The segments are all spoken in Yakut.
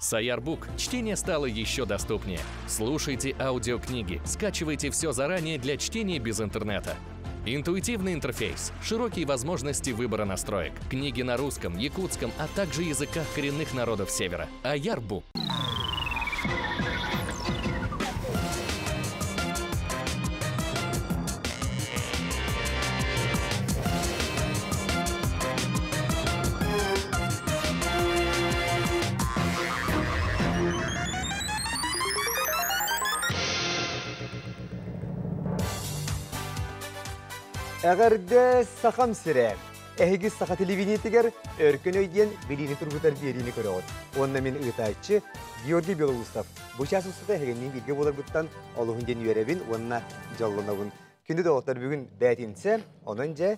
С Airbook чтение стало еще доступнее. Слушайте аудиокниги, скачивайте все заранее для чтения без интернета. Интуитивный интерфейс, широкие возможности выбора настроек, книги на русском, якутском, а также языках коренных народов Севера. Аярбук. Эҕэрдэ Сахам сирэ! Эһиги саха телевидениетигэр Өркөн өй диэн билиини тургутар биэриини көрөҕүт. Уонна мин ыытааччы Георгий Белоусов. Бу чаас устата эһигинниин бииргэ буоларбыттан олуһун диэн үөрэбин уонна дьоллонобун. Күндү доҕоттор бүгүн бээтинсэ, онон дьэ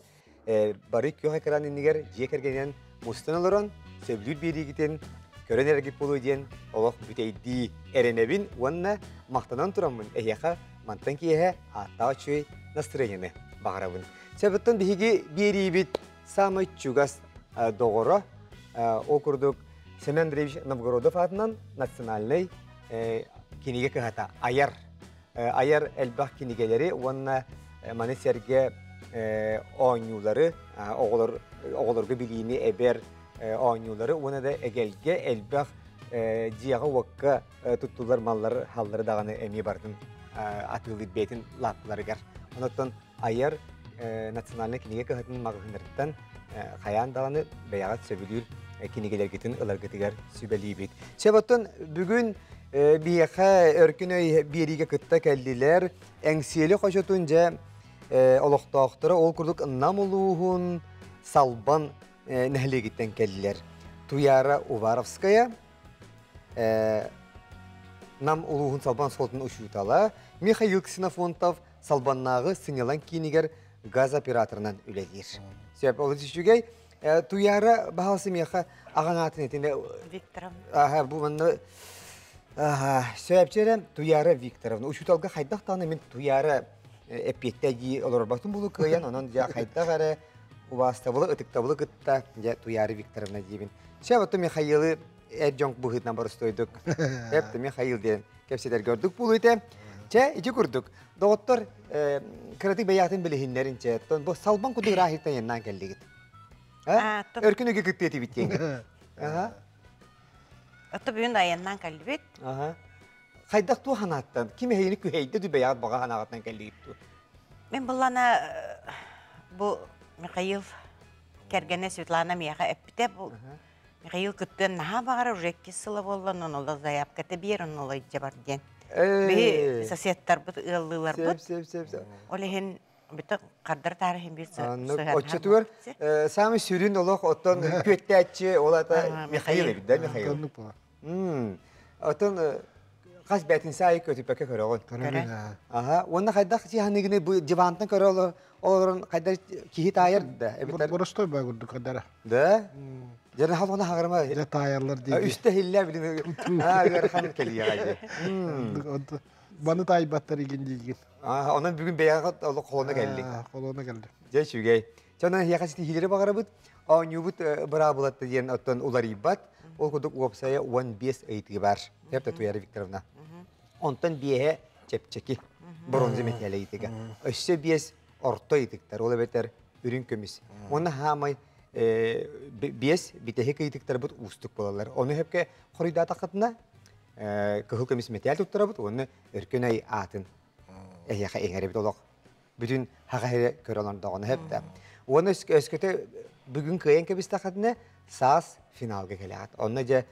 бары күөх экран иннигэр дьиэ кэргэнинэн мустан олорон сөбүлүүр биэриигитин көрөн эрэргит буолуо диэн олох бүтэйдии эрэнэбин уонна махтанан тураммын эһиэхэ мантан киэһэ ааттаах үчүгэй настроениены баҕарабын. Сөбүттэн биһиги биэриибит саамай чугас доҕоро ол курдук Семен Андреевич Новгородов аатынан национальнай кинигэ кыһата айар айар элбэх кинигэлэри уонна маны сэргэ оонньуулары оҕолор оҕолорго билиини эбэр оонньуулары уонна да эгэлгэ элбэх дьиэҕэ-уокка туттуллар маллары халлары даҕаны эмиэ барытын атыылыыр бэйэтин лааппыларыгар. Онон айар национальнай кинигэ кыһатын маҕаһыыннарыттан хайаан даҕаны бэйэҕит сөбүлүүр кинигэлэргитин ыларгытыгар сүбэлиибит. Сөп оттон бүгүн биһиэхэ Өркүн өй биэриигэ кытта кэллилэр. Эҥсиэли хочотун дьэ олохтоохторо ол курдук Нам улууһун Салбан нэһилиэгиттэн кэллилэр. Туяра Уваровская, Нам улууһун Салбан оскуолатын учуутала, Михаил Ксенофонтов Салбаннааҕы сынньалаҥ киинигэр газ операторынан үлэлиир. Сөп, олус үчүгэй. Туяра баһалсы миэхэ аҕаҥ аатын этинэ. Викторовна. Аха, бу манна Сөпчэрэ Туяра Викторовна. Учууталга хайдах даҕаны мин Туяра эппиэттээ дии олорботум булу кыайан, онон дьэ хайдах эрэ убаастабылы, ытыктабылы кытта дьэ Туяра Викторовна диибин. Сөп, оттон Михаилы эр дьон быһыытынан боростуойдук эп Михаил диэн кэпсэтэргэ ордук буолуо этэ. Чэ, ити курдук. Доҕоттор, кыратык бэйэҕитин билиһиннэрин чэ. Оттон бу салбан курдук ыраахыттан яннаан кэллигит. Өркүн үгү кыттыа этибит диэҥҥит. Отто бүгүн айаннаан кэллибит. Хайдах туох ханааттан? Ким эһигини күһэйдэ дуу бэйэҕит баҕа ханаҕытынан кэллигит дуу? Мин буллана бу Михаил кэргэнэ Светлана миэхэ эппитэ бу Михаил кыттыан наһаа баҕарар, уже иккис сыла буолла, онон олох заявката биэр, онно олойдьа бар диэн. Биһи соседтарбыт, ыаллыыларбыт. Сөп, сөп, сөп. Ол иһин бүтэ хардары таары иһин биир сыһыаннаһар Оччотугар самый сүрүн олох оттон күөттээччи ол ата Михаил эбит да Михаил. Оннук буолар. Оттон хас бээтинсэ аайы көтүппэккэ көрөҕүн. Көрөбүн. Аха, уонна хайдах сиһаныгыны бу дивантан көрө олорон хайдах киһи таайар да эбэтэр Боростой баа курдук хадара. Да? Дьэ халҕана хаҕырма. Дьэ таайаллар дии. Үстэ хиллээ билин. Аа ыарахан кэлиэҕэ дии. Баны таайбаттар игин диигин. Аа онон бүгүн бэйэҕэ олох холоно кэллик. Холоно кэлли. Дьэ үчүгэй. Чэ онон эһиэхэ ситиһиилэри баҕарабыт. Оонньуубут быраабылата диэн оттон уларыйбат. Ол курдук уопсайа 15 ыйытыы бар. Сөп Туяра Викторовна. Онтон биэһэ чэпчэки бронза мэтээлэ ыйытыга. Өссө биэс орто ыйытыктар, ол эбэтэр үрүҥ көмүс. Уонна хаамай биэс бүтэһик ыйытыктарбыт уустук буолаллар. Ону сөпкө хоруйдаатаххытына кыһыл көмүс мэтээл туттарабыт уонна өркөн ай аатын эһиэхэ иҥэрэбит олох бүтүн хаха эрэ көрө олордоҕуна сөп да. Уонна өскөтө бүгүн кыайан кэбистэххитинэ саас финалга кэлэҕит. Онно дьэ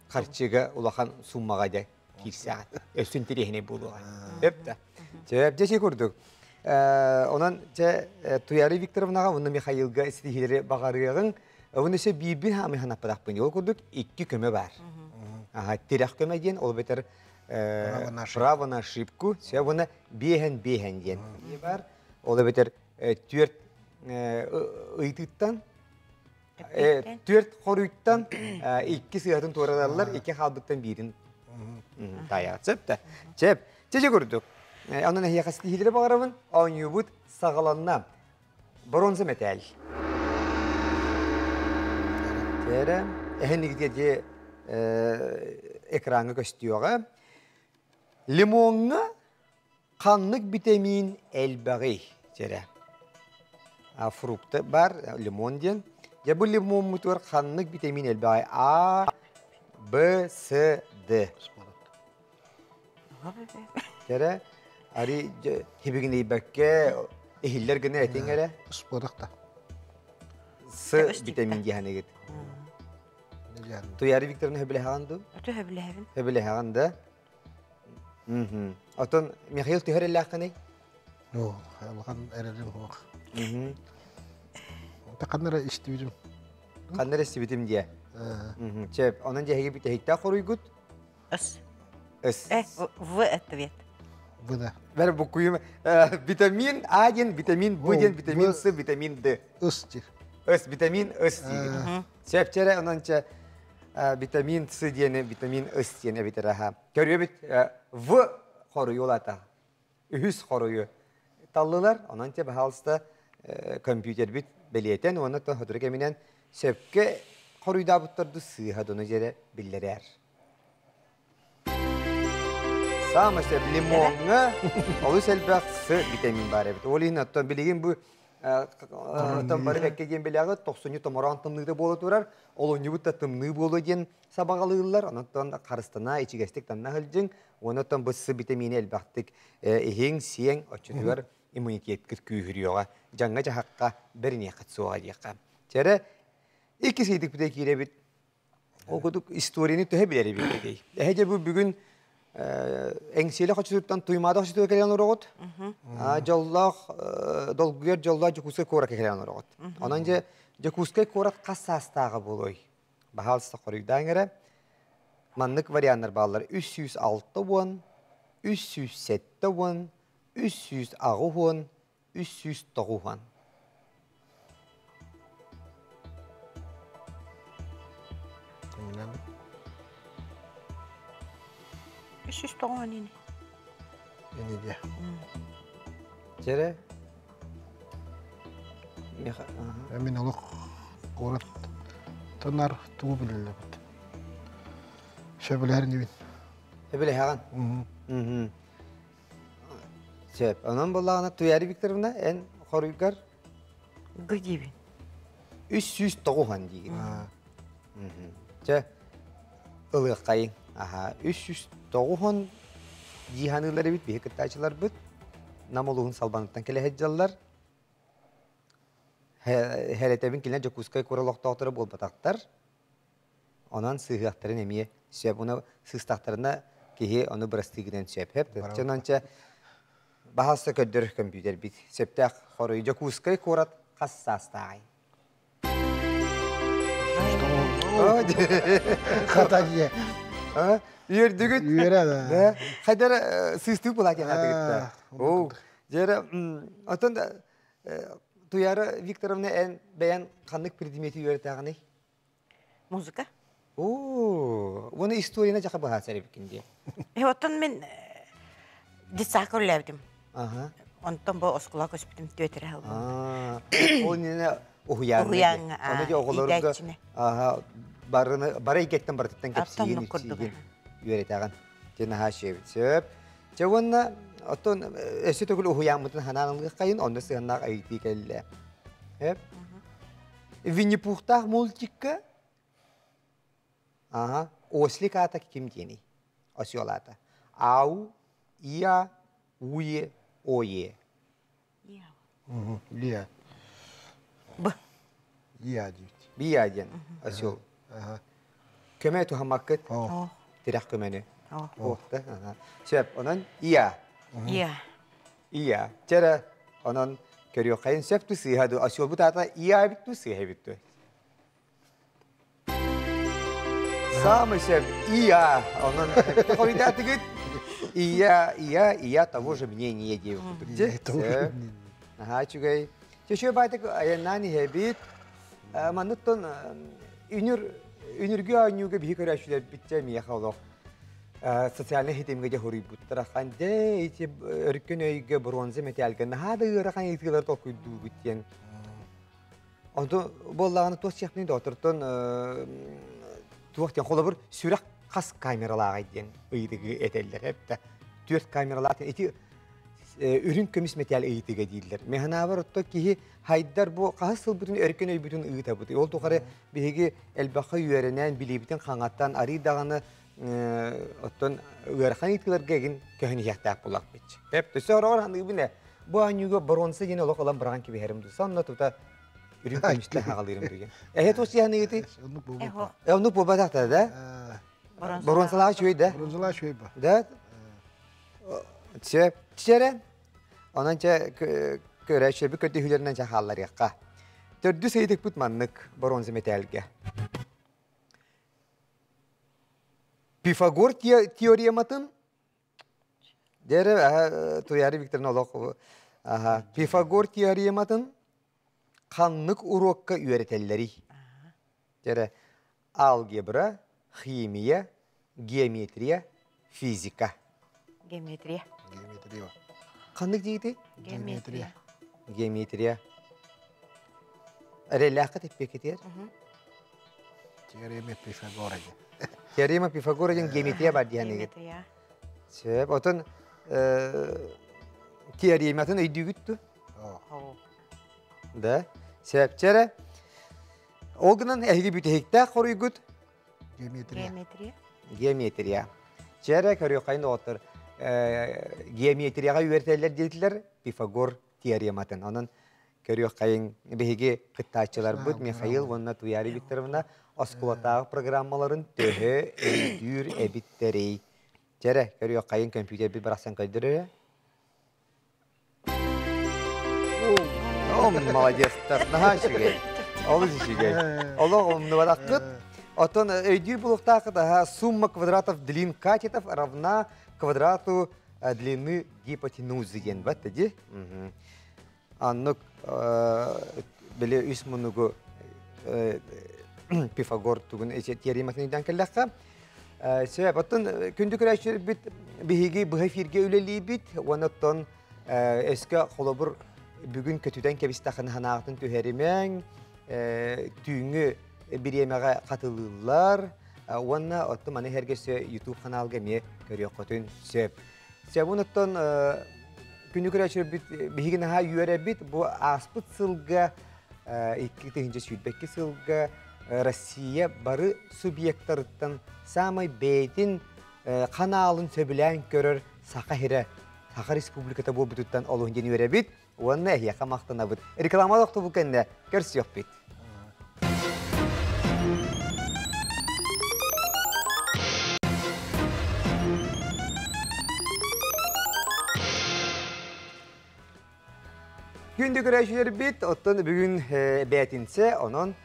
харчыга улахан суммаҕа дьэ киирсэҕит. Өссө интэриэһинэй буолуоҕа. Сөп да. Сөп дьэ си курдук. Онон дьэ Туяра Викторовнаҕа уонна Михаилга ситиһиилэри баҕарыаҕыҥ. Уонна өссө биирбин хаамый ханаппатахпын. Ол курдук икки көмө баар. Аха, тирэх көмө диэн ол бэтэр право на ошибку, все уонна биэһэн биэһэн диэн бар. Ол эбэтэр түөрт ыйытыыттан түөрт хоруйтан икки сыһатын туораталлар, икки хаалбыттан биирин таайаҕыт. Сөп да? Сөп. Чэ курдук. Онон эһиэхэ ситиһиилэри баҕарабын. Оонньуубут саҕаланна. Бронза мэтээл. Тээрэ, эһэнигитгэ дьиэ экраҥҥа көстүөҕэ. Лимоҥҥа ханнык битэмиин элбэҕий? Дьэрэ. Фрукта бар, лимон диэн. Дьэ бу лимоммутугар ханнык битэмиин элбэҕий? А, Б, С, Д. Дьэрэ, ари хибигинийбэккэ иһиллэр гына этиҥ эрэ. Спорах да. С витамин диэхэнигит. Туяра Викторовна хөбүлэһэҕин дуу? Өтө хөбүлэһэбин. Хөбүлэһэҕин да? Отон Михаил түһэр эллээххиний? Оо, улахан эрэлим суох. Ханна эрэ истибитим. Ханна эрэ истибитим диэ. Чэ, онон дьэһиги бүтэһиктээх хоруйгут? С. С. Э, В ответ. В да. Бэр буккуйум. Витамин А диэн, витамин Б диэн, витамин С, витамин Д. С диир. С, витамин С диир. Сөп чэрэ, онон чэ витамин С диэни витамин С диэн эбитэр аха. Көрүөбүт В хоруйулата. Үһүс хоруйу таллылар. Онон те баһаалыста компьютербит бэлиэтэн уонна сотору кэминэн сөпкө хоруйдаабыттарды сыыһа дону дьэрэ биллэрээр. Саамай сөп лимоҥҥа олус элбэх С витамин баар эбит. Ол иһин оттон билигин бу оттон бары бэккэ диэн билэҕит, тохсунньу томороон тымныыта буола турар, олунньубут да тымныы буолуо диэн сабаҕалыыллар. Онон харыстана, ичигэстик танна сылдьыҥ. Онон бу С витамини элбэхтик иһиҥ, сиэҥ, оччотугар иммунитеткыт күүһүрүөҕэ, дьаҥҥа-дьаһахха бэриниэххит суоҕа диэххэ. Чэрэ, иккис ыйытыкпыта киирэбит. Ол курдук историяны төһө билэр эбиккитий? Эһэ дьэ бу бүгүн Эҥсиэлэ хочотуттан Туймаада хочотугар кэлэн олороҕут. Дьоллоох долгуйар дьоллоох Дьокуускай куоракка кэлэн олороҕут. Онон дьэ Дьокуускай куорат хас саастааҕа буолуой? Баһаалыста хоруйдааҥ эрэ. Маннык варианнар бааллар. 360, 370, 380, 390. 390 ини. Ини диэ. Дьэрэ. Мин олох куорат тонар тугу билэллэбит. Сөбүлэһэр инибин. Сөбүлэһэҕин? Сөп. Онон буоллаҕына Туяра Викторовна, эн хоруйгар Г диибин. 390 диигин. Чэ, ылыаххайыҥ. Аха, 390 дии саныыллар эбит биһи кыттааччыларбыт. Нам улууһун Салбаныттан кэлэ сылдьаллар. Хэрэтэбин кинилэр Дьокуускай куорат олохтоохторо буолбатахтар. Онон сыыһыахтарын эмиэ сөп. Уна сыыстахтарына киһи ону бырастыы гынан сөп. Чонон чэ баһаалыста көрдөр компьютербит. Сөптөөх хоруй Дьокуускай куорат хас саастааҕый? Хата дьиэ. Үөрдүгүт? Үөрэ да. Хайдар сыыстыы була кэлэ Оо, дьэрэ, оттон Туяра Викторовна эн бэйэн ханнык предмети үөрэтэҕиний? Музыка. Оо, уонна историяны дьаха быһаасар эбиккин дии. Э, оттон мин детсадка үлэлээбитим. Аха. Онтон бу оскуола көспүтүм түөтэрэ сылбын. Ол иннинэ уһуйааҥҥа. Уһуйааҥҥа, Ону дьэ оҕолорго иитээччини. аха барыны бары эйгэттэн барытыттан Оттон кэпсиигин, курдук. үчсиигин үөрэтэҕин. Дьэ наһаа үчүгэйбит. Сөп. Дьэ уонна оттон өссө төгүл уһуйааммытын ханаан ылыаххайын, онно сыһыаннаах ыйытыы кэллэ. Сөп. Винни-Пухтаах мультикка ага, ослик аата ким диэний? Осел аата. Ау, Иа, Уе, Ое. Лия. Б. Лия диэбит. Бия диэн осел. Көмө туһаммаккыт? Тирэх көмөнү. Оохта. Сөп, онон Иа. Иа. Ия. Чэрэ, онон көрүөххэйин сөп ту сыыһа дуу, осёлбут аата Ия эбит дуу, сыыһа эбит дуу? Самый сөп Ия. Онон хоруйдаатыгыт Ия, Ия, Ия того же мнения диэбит курдук. Наһаа үчүгэй. Чөчүө баайтык айаннаан иһэбит. Манныттан үнүр үнүргү оонньууга биһи көрөөччүлэрбит дьэ миэхэ олох социальнай ситимҥэ дьэ хоруйбуттара ахан дьэ ити өркөн өйгө бронза мэтээлгэ наһаа да ыарахан ыйытыылары толкуйдуубут диэн. Онтон буоллаҕына туох сиэхпиний доҕоттортон туох диэн холобур сүрэх хас камералааҕый диэн ыйытыгы этэллэр эптэ. Түөрт камералаах ити үрүҥ көмүс мэтээл ыйытыга дииллэр. Механаабар отто киһи хайдар бу хаһыс сылбытын өркөн өйбүтүн ыытабыт. Ол тухары биһиги элбэххэ үөрэнэн, билиибитин хаҥаттан арый даҕаны оттон ыарахан ыйытыыларга эгин көһөн иһиэхтээх буоллахпыт. Эп төсө ороҕор ханыыбын ээ. Бу оонньууга боруонса диэн олох ылан быраҕан кэбиһэрим дуу. Сонно тута үрүҥ көмүстэн хаҕалыырым дуу. Эһэ тус иһэн ыйытый? Оннук буолбат. Оннук буолбатах да? Боруонсалаах үчүгэй да? Боруонсалаах үчүгэй ба. Да? Сөп. Чэрэ. Онон чэ көрөөччү көтүһүүлэринэн чэ хаалларыахха. Төрдүс ыйытыкпыт маннык боруонса мэтээлгэ. Пифагор теорематын Дьэ Туйаара Викторовна олох Пифагор теорематын ханнык уруокка үөрэтэллэрий? Дьэ алгебра, химия, геометрия, физика. Геометрия. Геометрия. Ханнык диигитий? Геометрия. Геометрия. Эрэллээххэ тэппиэккитигэр? Теорема Пифагора диэн. Теорема Пифагора диэн геометрия бар диэн Геометрия. Сөп. Отон теорематын өйдүүгүт ту? Да. Сөпчэрэ. Ол гынан эһиги бүтэһиктээх хоруйгут Геометрия. Геометрия. Геометрия. Чэрэ көрүөххэйин доҕоттор геометрияҕа үөрэтэллэр диэтилэр Пифагор теорематын. Онон көрүөххэйиҥ биһиги кыттааччыларбыт Михаил уонна Туяра Викторовна оскуолатааҕы программаларын төһө өйдүүр эбиттэрий? Чэрэ, көрүөххэйиҥ көмпүүтэрбит барахсан көрдөрөрө. О, молодецтар, наһаа үчүгэй. Олус үчүгэй. Олох умнубатаххыт. Оттон өйдүүр булуохтааххыт аһа сумма квадратов длин катетов равна квадрату длины гипотенузы диэн бат ди. Аннык били үс мунугу Пифагор тугун теорематын өйдөөн кэллэххэ сөп. Оттон күндү көрөөччүлэрбит биһиги быһа эфиргэ үлэлиибит уонна оттон өскө холобур бүгүн көтүтэн кэбистэххинэ санааҕытын түһэримэҥ, түүҥҥү бириэмэҕэ хатылыыллар уонна оттон маны иһэргэ YouTube ханаалга эмиэ көрүөххүтүн сөп. Сөбүн оттон күнү көрөөччүлэрбит биһиги наһаа үөрэбит бу ааспыт сылга 2022 сылга Россия бары субъектарыттан саамай бэйэтин ханаалын сөбүлээн көрөр Саха сирэ Саха Республиката буолбутуттан олуһун диэн үөрэбит уонна эһиэхэ махтанабыт. Реклама тохтобул кэннэ көрсүөхпүт. Күндү көрөөчүлэрбит, оттон бүгүн бээтинсэ, онон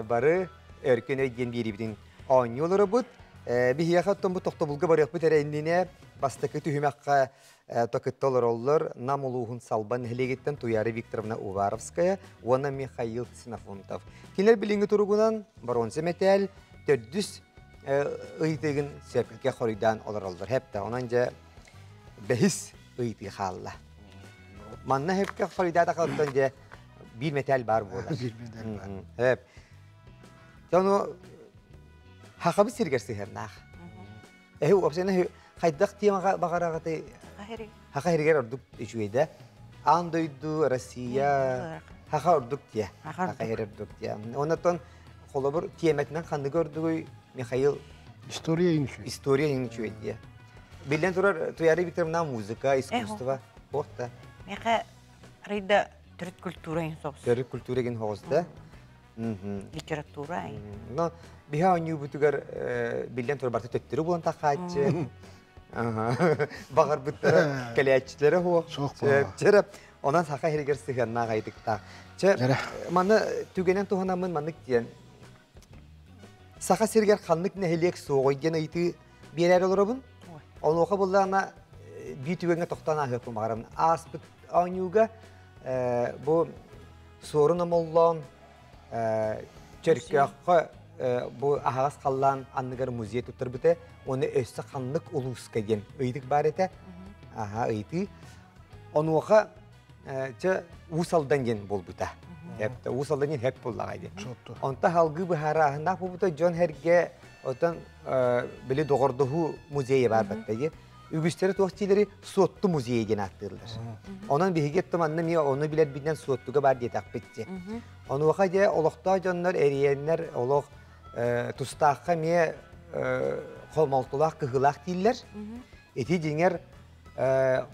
бары өркөн өй диэн биэрибитин оонньуу олоробут. Биһиэхэ оттон бу тохтобулга барыахпыт эрэ иннинэ бастакы түһүмэххэ кытта олороллор Нам улууһун Салбан нэһилиэгиттэн Туяра Викторовна Уваровская уонна Михаил Ксенофонтов. Кинилэр билиҥҥи туругунан боруонса мэтээл төрдүс ыйытыгын сөпкө хоруйдаан олороллор. Хэптэ, онон дьэ бэһис ыйытыы хаалла. Манна сөпкө хоруйдаатахтан дьэ биир мэтээл баар буолар. Биир мэтээл баар. Хэп. Ону хахабы сиргэр сыһыаннаах. Эһи уопсайынан хайдах темаҕа баҕараҕытый? Хаха сиригэр ордук үчүгэйдэ. Аан дойду, Россия, хаха ордук тиэ. Хаха сир ордук тиэ. Оннотон холобур тиэмэтинэн ханныгы ордугуй Михаил? История үчүгэй. История үчүгэй диэ. Биллэн турар, Туяра Викторовна музыка, искусство, туох да. Миэхэ арыйда төрүт культура иһин соҕус. Төрүт культура иһин соҕус да. Литература. Но биһи оонньуубутугар биллэн турар барыта төттөрү булан тахааччы. Баҕарбыттара кэлээччилэрэ суох. Чэрэ онон саха иһигэр сыһыаннаах айдыктаах. Чэ манна түгэнэн туһанаммын маннык диэн Саха сиригэр ханнык нэһилиэк суоҕуй диэн ыйытыы биэрээр олоробун. Онуоха буллаҕына биир түгэҥҥэ тохтоон ааһыахпын баҕарабын. Ааспыт оонньууга бу Суорун Омоллоон Чөркөөххө бу аһаҕас халлаан анныгар музей туттарбыта уонна өссө ханнык улууска диэн ыйытык баар этэ. Аха ыйытыы. Онуоха чэ Уус Алдан диэн буолбута. Уус Алдан диэн хэп буоллаҕа диэн. Онто халгыы быһаарааһыннаах буолбута дьон сэргэ. Оттон били доҕордоһуу музейа баар баттайы. Үгүстэрэ туох диилэри Суотту музейа диэн ааттыыллар. Онон биһиги оттон манна эмиэ ону билэрбитинэн Суоттуга баар диэтэхпит дии. Онуоха дьэ олохтоох дьоннор эриэннэр олох тустаахха эмиэ хомолтолоох кыһыылаах дииллэр. Ити дьиҥэр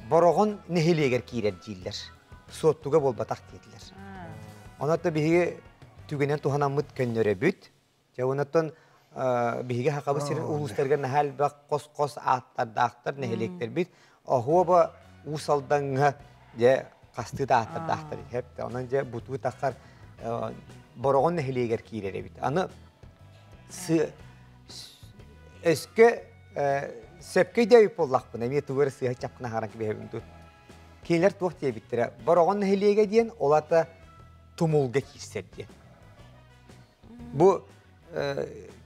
Бороҕон нэһилиэгэр киирэр дииллэр. Суоттуга буолбатах диэтилэр. Онон биһиги түгэнэн туһанаммыт көннөрөбүт. Дьэ онон биһиги Хахабы сирин улуустарыгар наһаа элбэх хос-хос ааттардаахтар нэһилиэктэрбит. Оһуоба Уус Алдаҥҥа дьэ хастыы да ааттардаахтар иһэп. Онон дьэ бутуу таххар Бороҕон нэһилиэгэр киирэр эбит. Аны өскө сөпкө өйдөөбүт буоллахпына эмиэ тугу эрэ сыыһа чапкына аһаран кэбиһэбин дуу. Кинилэр туох диэбиттэрэ Бороҕон нэһилиэгэ диэн ол ата тумулга киирсэр диэн. Бу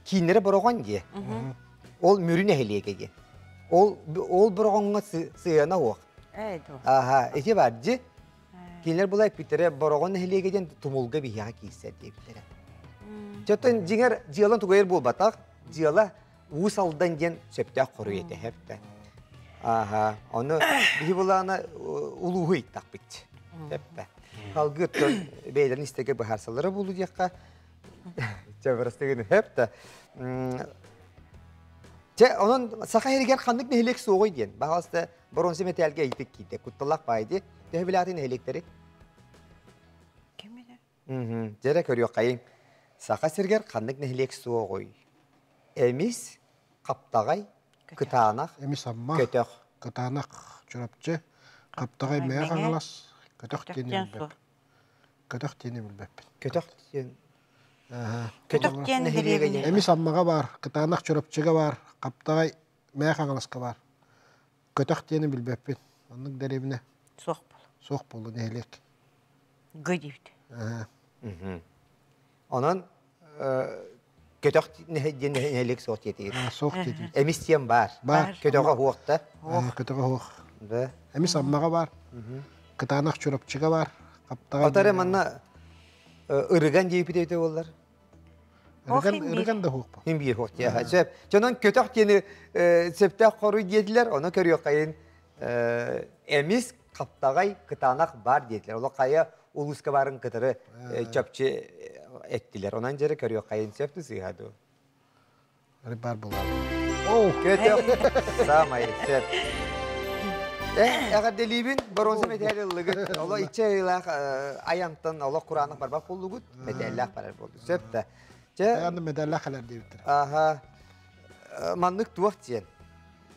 кииннэрэ Бороҕон диэ. Ол Мүрү нэһилиэгэ диэн. Ол ол Бороҕоҥҥо сыһыана суох. Аха, ити бар дьи. Кинилэр була эппиттэрэ Бороҕон нэһилиэгэ диэн тумулга биһиэхэ киирсэр диэбиттэрэ. Чөтөн дьиҥэр дьыала тугайар буолбатах. Дьыала Уус Алдан диэн сөптөөх хоруй этэ хэптэ. Аха, ону биһи булаана улууһу ыйыттахпыт. Хэптэ. Халгы оттон бэйэлэрин истэгэ быһаарсаллара буолу диэххэ. Чэ, бырастыгын хэптэ. Чэ, онон саха иһигэр ханнык нэһилиэк суоҕуй диэн. Баҕаласта боруонса мэтээлгэ ыйытык киирдэ. Кутталлаах баай дии. Төһө билээтин нэһилиэктэри? Ким билэр? Дьэрэ көрүөххэйиҥ. Саха сиригэр ханнык нэһилиэк суоҕуй? Эмис, Хаптаҕай, Кытаанах, Эмис Амма, Көтөх. Кытаанах, Чурапчы, Хаптаҕай Мэҥэ Хаҥалас, Көтөх диэни билбэппин. Көтөх диэни билбэппин. Көтөх диэн Көтөх диэн нэһилиэгэ Эмис Аммаҕа баар, Кытаанах Чурапчыга баар, Хаптаҕай Мэҥэ Хаҥаласка баар. Көтөх диэни билбэппин. Оннук дэриэбинэ. Суох буолу. Суох буолу нэһилиэк. Г диэбит. Онон көтөх диэн нэһилиэк суох диэтигит. Суох диэтибит. Эмис диэн баар. Баар. Көтөҕө уохта. Көтөҕө уох. Да. Эмис Аммаҕа баар. Кытаанах Чурапчыга баар. Хаптаҕай. Отары манна ырыган диэбит эбитэ буоллар. Ырыган да уохпа. Хим биир уох диэхэ. Сөп. Дьонон көтөх диэни сөптөөх хоруй диэтилэр. Ону көрүөххэйин эмис хаптаҕай кытаанах баар диэтилэр. Олох хайа улууска баарын кытары чопчу эттилэр. Онон дьэрэ көрүөххэйин сөп сыыһа дуу. Баар буолар. Көтөх саамай сөп. Эҕэрдэлиибин боруонса мэтээл ыллыгыт. Оло иччэ ыйлаах айантан олох кураанах барбах буоллугут, мэтээллээх барар буолду. Сөп да. Чэ, мэтээллээх кэлэр диэбиттэр. Аха. Маннык туох диэн.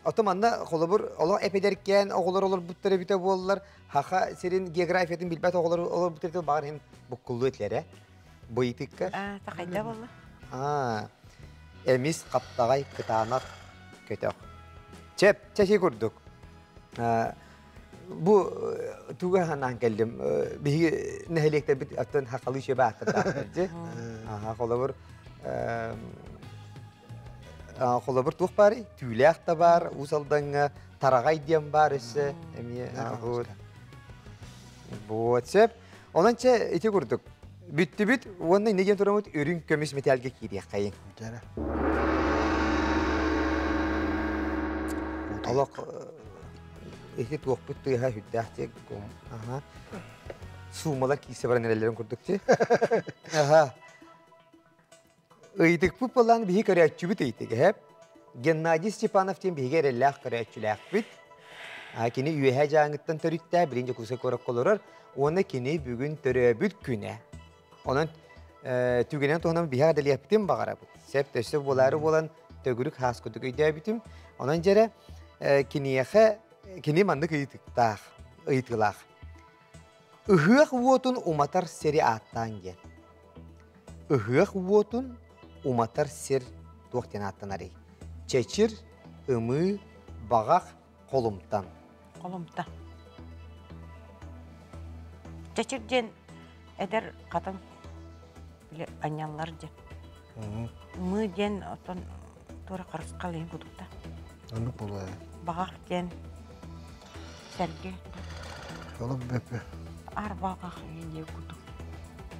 Ото манна холобур олох эпэдэркээн оҕолор олорбуттар эбитэ буоллар, хаха сирин географиятын билбэт оҕолор олорбуттар эбитэ баҕар иһин буккуллуо этилэрэ. Быйытыкка. Аа, тахайда буолла. Аа, эмис хаптаҕай кытаанах көтөх. Чэп, чэчи курдук. Бу туга ханаан кэллим. Биһиги нэһилиэктэрбит аттан хахалыы шөбө ааттардаахтар дьи. Аха, холобур холобур туох баарый? Түүлээх да баар, Уус Алдаҥҥа Тараҕай диэн баар өссө эмиэ Вот сөп. Онон чэ ити курдук бүттүбүт уонна иннэ диэн тураммыт үрүҥ көмүс мэтээлгэ киириэххэйиҥ. Олох ити туохпут тыаһа сүрдээх дии. Аха. Суумалар киирсэ баран эрэллэрин курдук дии. Аха. Ыйытыкпыт буоллаан биһи көрөөччүбүт ыйытык Геннадий Степанов диэн биһиги эрэллээх көрөөччүлээхпит. Кини Үөһээ Дьааҥыттан төрүттээх, билин Дьокуускай куоракка олорор уонна кини бүгүн төрөөбүт күнэ. Онон түгэнэн туһунан биһиэхэ дэлиэхпитин баҕарабыт. Сөп өссө буолаары буолан төгүрүк хаас курдук өйдөөбүтүм. Онон дьэрэ киниэхэ кини маннык ыйытыктаах, ыйытыылаах. Ыһыах уотун уматар сири ааттаан диэн. Ыһыах уотун уматар сир туох диэн ааттанарый? Чэчир, ымыы, баҕах, холумтан. Холумта. Чэчир диэн эдэр хатын били анньаллар диэн. Ымыы диэн отон туора харысхал иһин кутукта. Оннук буолуо. Баҕах диэн сэргэ. Олох бөпө. Арбаҕах диэн кутук.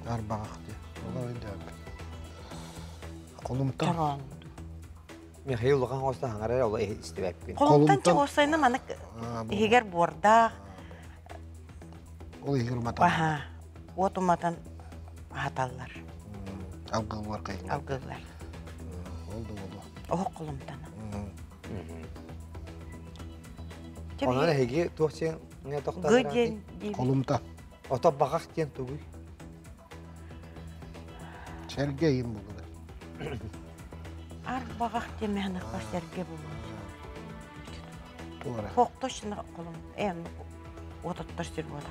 Арбаҕах диэн. Олох өйдөөбүт. Холумтан. Чороон. Михаил улахан хоста хаҥарар ол истибэппин. Холумтан чоҕуоссайна манык иһигэр буордаах. Ол иһигэр уматан. Аха. Уот уматан аһаталлар. Алгыллар кайыллар. Алгыллар. Ол да болу. Оһох холумтана. Онон эһиги туох сиэн не Гы диэн Холумта. Ото баҕах диэн тугуй? Сэргэ ыйым булуга. Ар баҕах диэн мэһэнэхпэ сэргэ булуга. Туора. Хох точно холум. Эн ототтор сир буолар.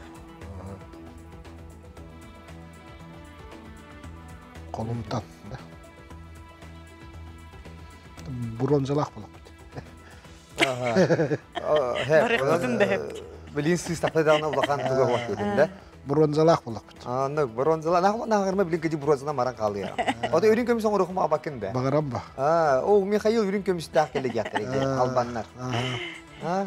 Холумтан да. Бронзалаах булаппыт. Барыхпытын да Билин сыыстапта даҕаны улахан туга уот диэтин да. Бронзалаах булаппыт. Аннык бронзала нахырма билин кыдьы бронзала маран хаалыа. Ото үрүн көмүс оҥоруохум абакын да. Багарам ба. Аа, о Михаил үрүн көмүстээх кэлэ диэхтэр ити албаннар. Аа.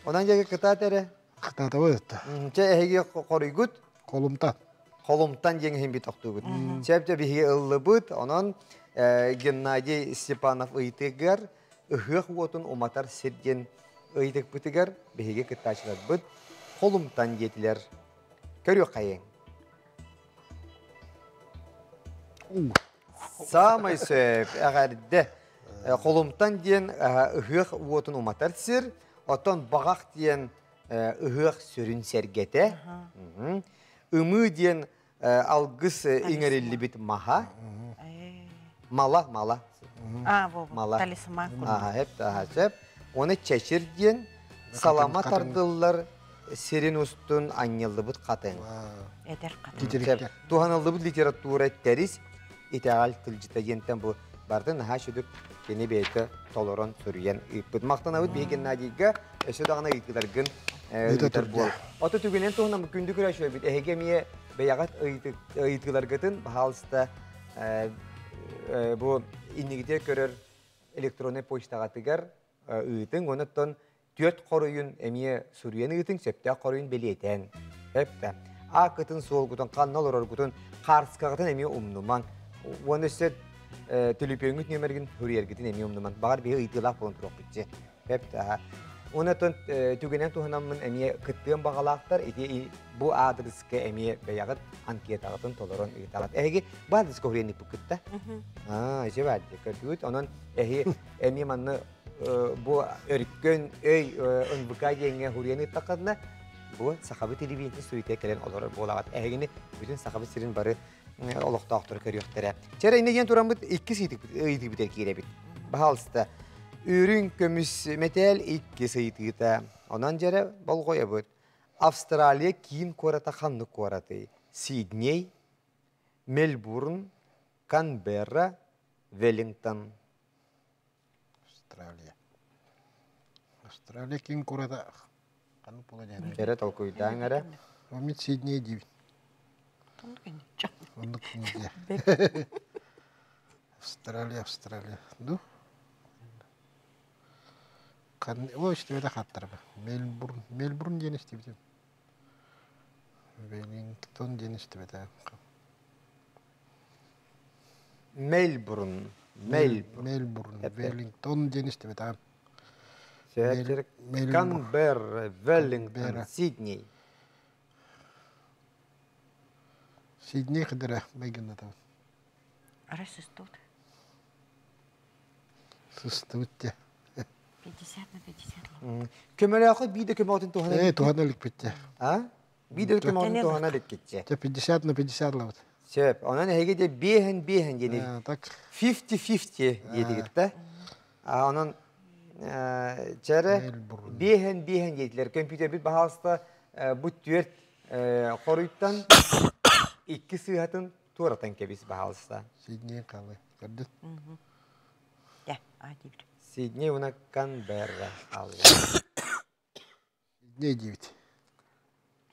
Онон дьэ кытаат эрэ. Кытаатабы ытта. Чэ эһиги хоруйгут. Холумтан. Холумтан диэн иһин би тохтуугут. Чэп биһиги ыллыбыт. Онон Геннадий Степанов ыйытыгар ыһыах уотун уматар сир диэн ыйытыкпытыгар биһиги кыттааччыларбыт холумтан диэтилэр. Көрүөххэйиҥ. Саамай сөп, эҕэрдэ. Холумтан диэн ыһыах уотун уматар сир, оттон баҕах диэн ыһыах сүрүн сэргэтэ. Ымыы диэн алгыс иҥэриллибит маһа. Мала, мала. Мала. Талисман. Аха, сөп. Оны чэчир диэн салама тардыллар сирин устун анньыллыбыт хатыҥ. Эдэр хатыҥ. Туһаныллыбыт литература тэрис итэҕэл тылдьыта диэнтэн бу бартын наһаа сүдүк кини бэйэтэ толорон суруйан ыыппыт. Махтанабыт биһиги Геннадийга өссө даҕаны ыйытыыларгын ыытар буол. Ото түгэнэн туһунан күндү көрөөччүлэрбит эһиги эмиэ бэйэҕит ыйытыыларгытын баһаалыста бу иннигитигэр көрөр электроннай почтаҕытыгар ыытыҥ, онуттан түөрт хоруйун эмиэ суруйан ыытыҥ, сөптөөх хоруйун бэлиэтээн. Эптэ. Ааккытын, суолгутун, ханна олороргутун, хаарыскаҕытын эмиэ умнумаҥ. Уонна өссө төлөпүөҥҥүт нүөмэргин суруйаргытын эмиэ умнумаҥ. Баҕар биһи ыйытыылаах буолан туруохпут дьэ. Эптэ. Онон түгэнэн туһанаммын эмиэ кыттыан баҕалаахтар ити бу аадырыска эмиэ бэйэҕит анкетаҕытын толорон ыытаҕыт. Эһиги бу аадырыска уһуйан кытта. Аа, ити баар көрдүгүт. Онон эһи эмиэ манна бу өркөн өй НВК диэҥҥэ хуруйан ыыттаххытына бу сахабыт телевидениетин суруйта кэлэн олорор буолаҕыт. Эһигини бүтүн сахабыт сирин бары олохтоохтору көрүөхтэрэ. Чэрэ инне диэн тураммыт иккис ыйытыыбытыгар киирэбит. Баһаалыста. Үрүҥ көмүс мэтээл иккис ыйытыыта. Онон дьэрэ болҕойобут. Австралия киин куората ханнык куоратый? Сидней, Мельбурн, Канберра, Веллингтон. Австралия. Австралия киин куората ханнык буола диэн. Эрэ толкуйдааҥ эрэ. Мин Сидней диибин. Оннук диэ. Австралия, Австралия. Ну? О, истибэтэ хаттарба. Мельбурн. Мельбурн диэн истибитим. Веллингтон диэн истибэтэ. Мельбурн. Мельбурн. Мельбурн. Веллингтон диэн истибэтэҕим. Канберра, Веллингтон, Сидней. Сидней кыдара майгыннатабын. Арай сыстыбыт. Сыстыбыт дьэ. 50 на 50. Көмөлөөхө биир да көмөҕүтүн туһана Ээ, туһана иликпит дьэ. А? Биир да көмөҕүтүн туһана иликкитчэ. Дьэ 50 на 50 лабыт. Сөп. Онон эһиги де биэһэн биэһэн диэни Так. 50-50 диэтигит да. Онон чэрэ биэһэн биэһэн диэтилэр. Компьютербит баһаалыста бу түөрт хоруйтан икки сыыһатын туоратан кэбис баһаалыста. Сидней халы. Көрдүн? Дьэ, а диибит. Сидней уна Канберра алла. Сидней диибит.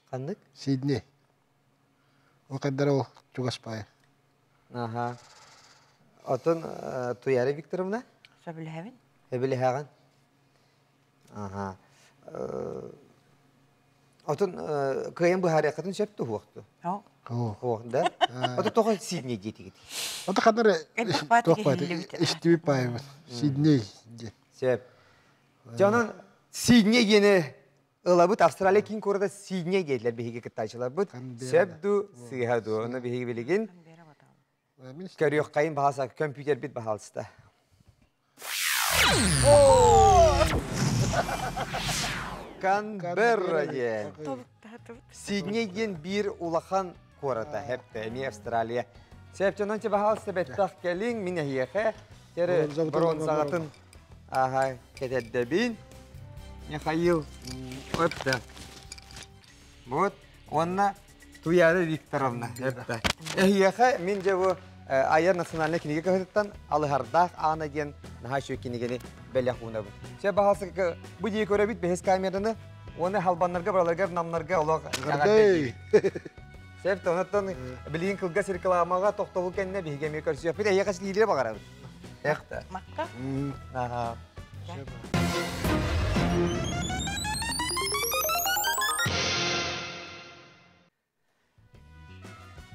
Ханнык? Сидней. Ол хайдара ол чугас паайа. Аха. Отон Туяра Викторовна? Сөбүлэһэбин. Сөбүлэһэҕин? Аха. Отон кыайан быһаарыаххытын сөп туһуохту. О, да? Ото тоҕо Сидней диэтигит? Ото ханар туох бааты истибит паайбыт. Сидней диэн. Сөп. Дьонун Сидней диэни ылабыт Австралия киин куората Сидней диэтилэр биһиги кыттааччыларбыт. Сөп ду, сыыһа ду. Ону биһиги билигин көрүөххэйин баһаалыста, көмпүүтэрбит баһаалыста. Канберра диэн. Сидней диэн биир улахан куората хэппэ эмиэ Австралия. Сөп дьонон баһаалыста бэттэх кэлиҥ мин эһиэхэ тере бронзаҕытын аха кэтэрдэбин. Михаил өптө. Вот уонна Туяра Викторовна эттэ. Эһиэхэ мин дьэ бу Айар национальнай кинигэ кыһытыттан Алыһардаах Аана диэн наһаа үчүгэй кинигэни бэлэх уунабыт. Чэ баһалсык бу дии көрөбүт бэһис камераны уонна халбаннарга бараларгар намнарга олох Гардей. Сеп онуттан билигин кылгас рекламаҕа тохтобул кэннэ биһиги эмиэ көрсүөхпүт. Эһиэхэ силиилире баҕарабыт. Эхта. Макка. Аха.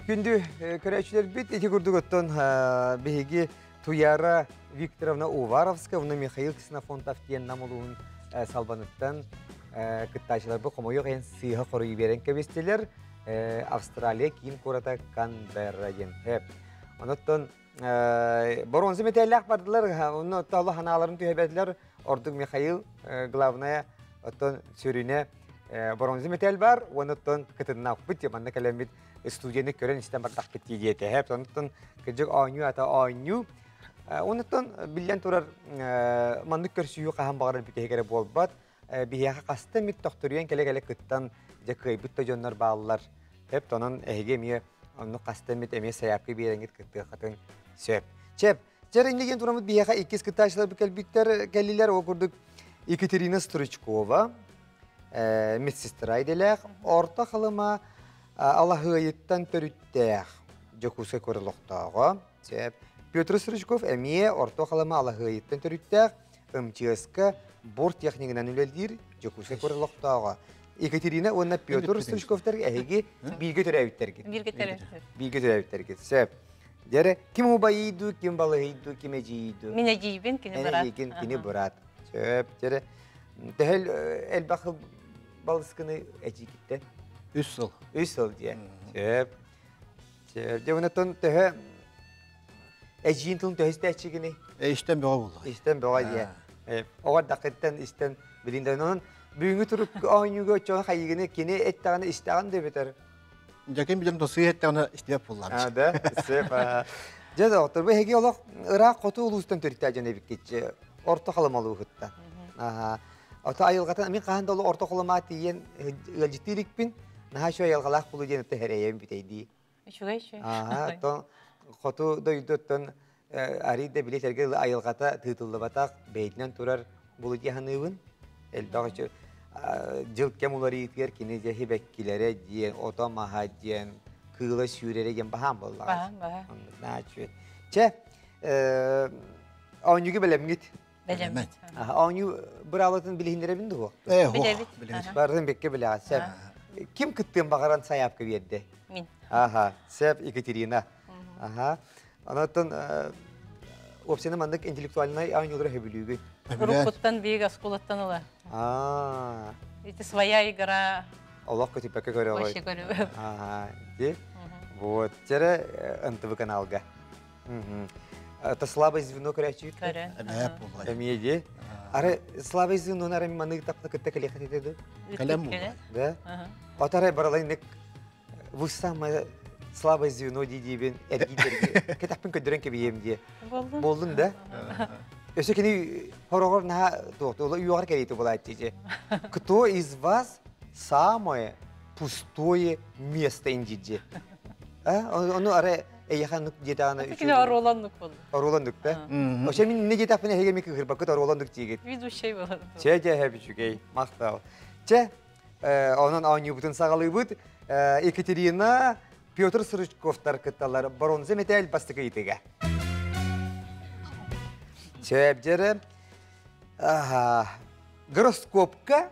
Күндү көрөөччүлэрбит ити курдук оттон биһиги Туяра Викторовна Уваровская уонна Михаил Ксенофонтов диэн Нам улууһун Салбаныттан кыттааччыларбыт хомойуох иһин сыыһа хоруйу биэрэн кэбистилэр. Австралия киин куората Канберра диэн. Онуттан боруонса мэтээллээх бардылар, онно толо ханааларын түһэбэтилэр. Ордук Михаил, главное, оттон сүрүнэ боронза мэтээл бар, уонна оттон кытыннаахпыт, манна кэлэммит студияны көрөн истэн бардахпыт дии диэтэ. Онтон кырдьык оонньуу ата оонньуу. Онуттан биллэн турар маннык көрсүһүү хаһан баҕарар бүтэһик эрэ буолбат. Биһиэхэ хаста эмит тохторуйан кэлэ-кэлэ кыттан дьэ кыайбыт да дьоннор бааллар. Эп онон эһиги эмиэ оннук хаста эмит эмиэ сайаапка биэрэҥҥит кыттыаххытын сөп. Чэп, Чэр иннигин тураммыт биһиэхэ иккис кыттааччыларбыт кэлбиттэр кэллилэр. Ол курдук Екатерина Стручкова, медсестра идэлээх, Орто Халыма Алаһыайыттан төрүттээх Дьокуускай куорат олохтооҕо. Петр Стручков эмиэ Орто Халыма Алаһыайыттан төрүттээх МЧС-ка борт технигынан үлэлиир Дьокуускай куорат олохтооҕо. Екатерина уонна Петр Стручковтар эһиги бииргэ төрөөбүттэргит. Бииргэ төрөөбүттэр. Бииргэ төрөөбүттэргит. Сөп. Дьэрэ, ким убайыйду, ким балыһыйду, ким эдьиийду? Мин эдьиийбин, кини быраат. Эдьиийгин, кини быраат. Сөп, дьэрэ. Төһөл элбэх балыскыны эдьиийгиттэн? Үс сыл. Үс сыл диэ. Сөп. Сөп. Дьэ, онтон төһө эдьиийин тылын төһө истээччигиний? Истэн бөҕө буолла. Истэн бөҕө диэ. Оҕо дакыттан истэн билин да онон бүгүҥҥү турук оонньууга оччоҕо хайыгыны кини эттэҕинэ истэҕин да бүтэр. Дьэкин билим тосуй эттэҕинэ истибэт буоллаҕым. А, да? Сөп. Дьэ, доктор, бу эһиги олох ыраах хоту улуустан төрүттээх дьон эбиккит Орто Халыма улууһуттан. Аха. Ото айылҕатын мин хаһан да Орто Халыма тиийэн ыалдьыттыы иликпин. Наһаа үчүгэй айылҕалаах булуу диэн ытта эрэйэм бүтэйдии. Үчүгэй үчүгэй. Аха, оттон хоту дойдуттан арый да били сэргэ айылҕата тыытыллыбатах бэйэтинэн турар булу дии саныыбын. Элбэх үчү дьыл кэм уларыйыытыгар кини дьэ хибэккилэрэ диэн, ото маһа диэн, кыыла сүүрэрэ диэн баһаам буоллаҕа. Баһаам, баһаам. Наһаа үчүгэй. Чэ, оонньууга бэлэмҥит? Бэлэммит. Оонньуу быраабылатын билиһиннэрэбин дуо? Ээ, Билэбит. Билэбит. Барытын бэккэ билэҕит. Сөп. Ким кыттыан баҕаран сайаапка биэрдэ? Мин. Аха, сөп, Екатерина. Аха. Онон уопсайынан маннык интеллектуальнай оонньуулары сөбүлүүгүн? Уруккуттан биир оскуолаттан ыла. Аа. Это своя игра. Олох көтүппэккэ көрөҕүй. Вообще көрөбүн. Ага, ди. Вот, тере НТВ каналга. Это слабое звено көрөөчү. Көрөн. Эмээ буолла. Эмиэ ди. Ары слабое звено ары манык тапны кытта кэлиэхэ этэ Кэлэн буолла. Да? Отары баралайнык Вы самое слабое звено дии диибин эргийдэрги кэтэхпин көрдөрөн кэбиһиэм диэ. Болдун. Болдун да? Өссө кини хороҕор наһаа туохтула үйөҕөр кэлиитэ буолааччы дьэ. Кто из вас самое пустое место индиджи? А? Ону ары эйэхэ нук диэтэҕинэ Кини оруоланнык болду. Оруоланнык да? Ошо мин не диэтэхпинэ эһиги ми кыһырбаккыт оруоланнык диигит. Ведущий болду. Чэ дьэ хэбүчүгэй махтал. Чэ Онон оонньуубутун саҕалыыбыт. Екатерина, Петр Стручковтар кытталлар бронза мэтээл бастакы ыйытыга. Сөп дьэрэ. Гороскопка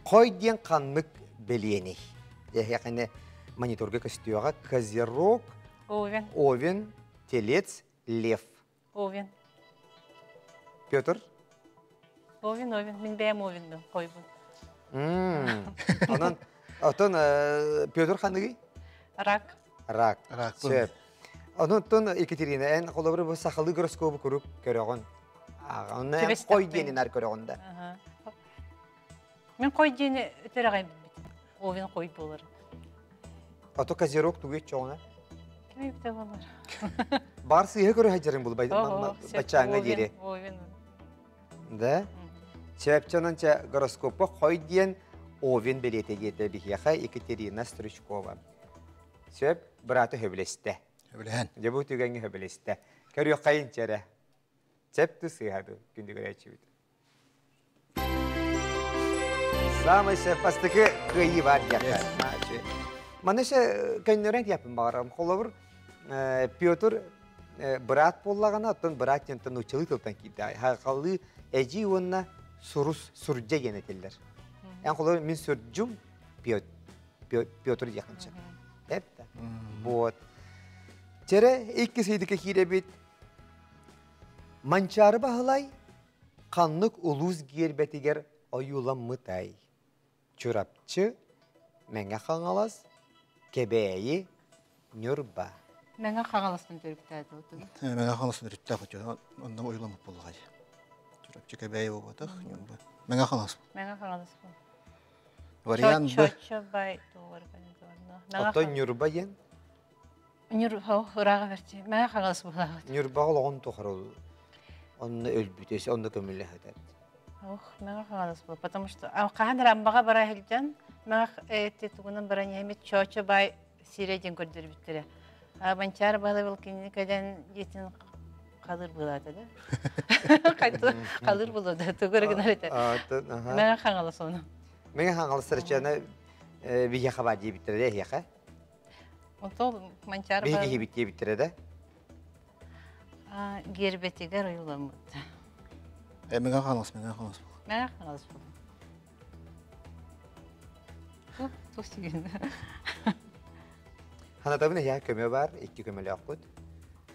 Хой диэн ханнык бэлиэний? Эһиэхэ мониторга көстүөҕэ Козерог, Овен. Овен, Телец, Лев. Овен. Петр? Овен, Овен. Мин бэйэм Овенмин хойбун. Онон, отон Петр ханныгый? Рак. Рак. Рак. Сөп. Онон Екатерина, эн холобур бу сахалыы гороскобу курук көрөҕүн. Онно эн хой диэнин ар көрөҕүн да. Мин хой диэни өтөрөҕөй билбитим. Овен хой буолар. Ото козерог тугу иччоҕуна? Кими бите болар? Бар сыыһа көрө сылдьарын бул баччааҥҥа диэри. Овен. Да? Чэпчэнэн чэ гороскопа хой диэн Овен бэлиэтэ диэтэ биһиэхэ Екатерина Стручкова. Сөп, бырааты хөбүлэстэ. Хөбүлэһэн. Дьэ бу түгэҥҥэ хөбүлэстэ. Көрүөххэйин чэрэ. Сөп ту сыыһа ду күндү көрөөччүбүт. Самый сөп бастакы кыайыы бар диэххэ. Маны се көннөрөн диэппин баҕарарым. Холобур, Петр быраат буоллаҕына, оттон быраат диэн нууччалыы тылтан киирдэ. Хахалыы эдьиий уонна сурус сурдьа диэн этиллэр. Эн холобур мин сурдьум Петр диэххин сөп. Эп да. Вот. Чэрэ иккис ыйдыка киирэбит. Манчаары Баһылай ханнык улуус гиэрбэтигэр ойууламмытай? Чурапчы, Мэҥэ Хаҥалас, Кэбээйи, Ньурба. Мэҥэ Хаҥаластан төрүттээх отун. Мэҥэ Хаҥаластан төрүттээх отун. Онно ойууламмыт буоллаҕай. Чурапчы Кэбээйи буолбатах, Ньурба. Мэҥэ Хаҥалас. Мэҥэ Хаҥалас. Вариант Б. Чочо бай Оттон Ньурба диэн? Ньурба ырааҕа бэрти. Мэҥэ Хаҥалас буолаҕыт. Ньурбаҕа олоҕун тухары онно өлбүтэ, онно көмүллэ сытар. Ох, Мэҥэ Хаҥалас буол. Потому что хаһан эрэ Аммаҕа бара сылдьан, Мэҥэ эти тугунан баран иһэммит Чочо бай сирэ диэн көрдөрбүттэрэ. Манчаары Баһылай был кинини кэлэн дьиэтин халыр буолаата да. Халыр буолуо тугу эрэ гынар этэ. Мэҥэ Хаҥалас ону. Мэҥэ Хаҥалас сарычана биһиэхэ баар диэбиттэрэ да эһиэхэ. Онтон Манчаары Биһиги киһибит диэбиттэрэ да. Гербетигэр ойууламмыт. Мэҥэ Хаҥалас, Мэҥэ Хаҥалас. Мэҥэ Хаҥалас буолуо. Туох тигин. Ханатабын эһиэхэ көмө бар, икки көмөлөөхпүт.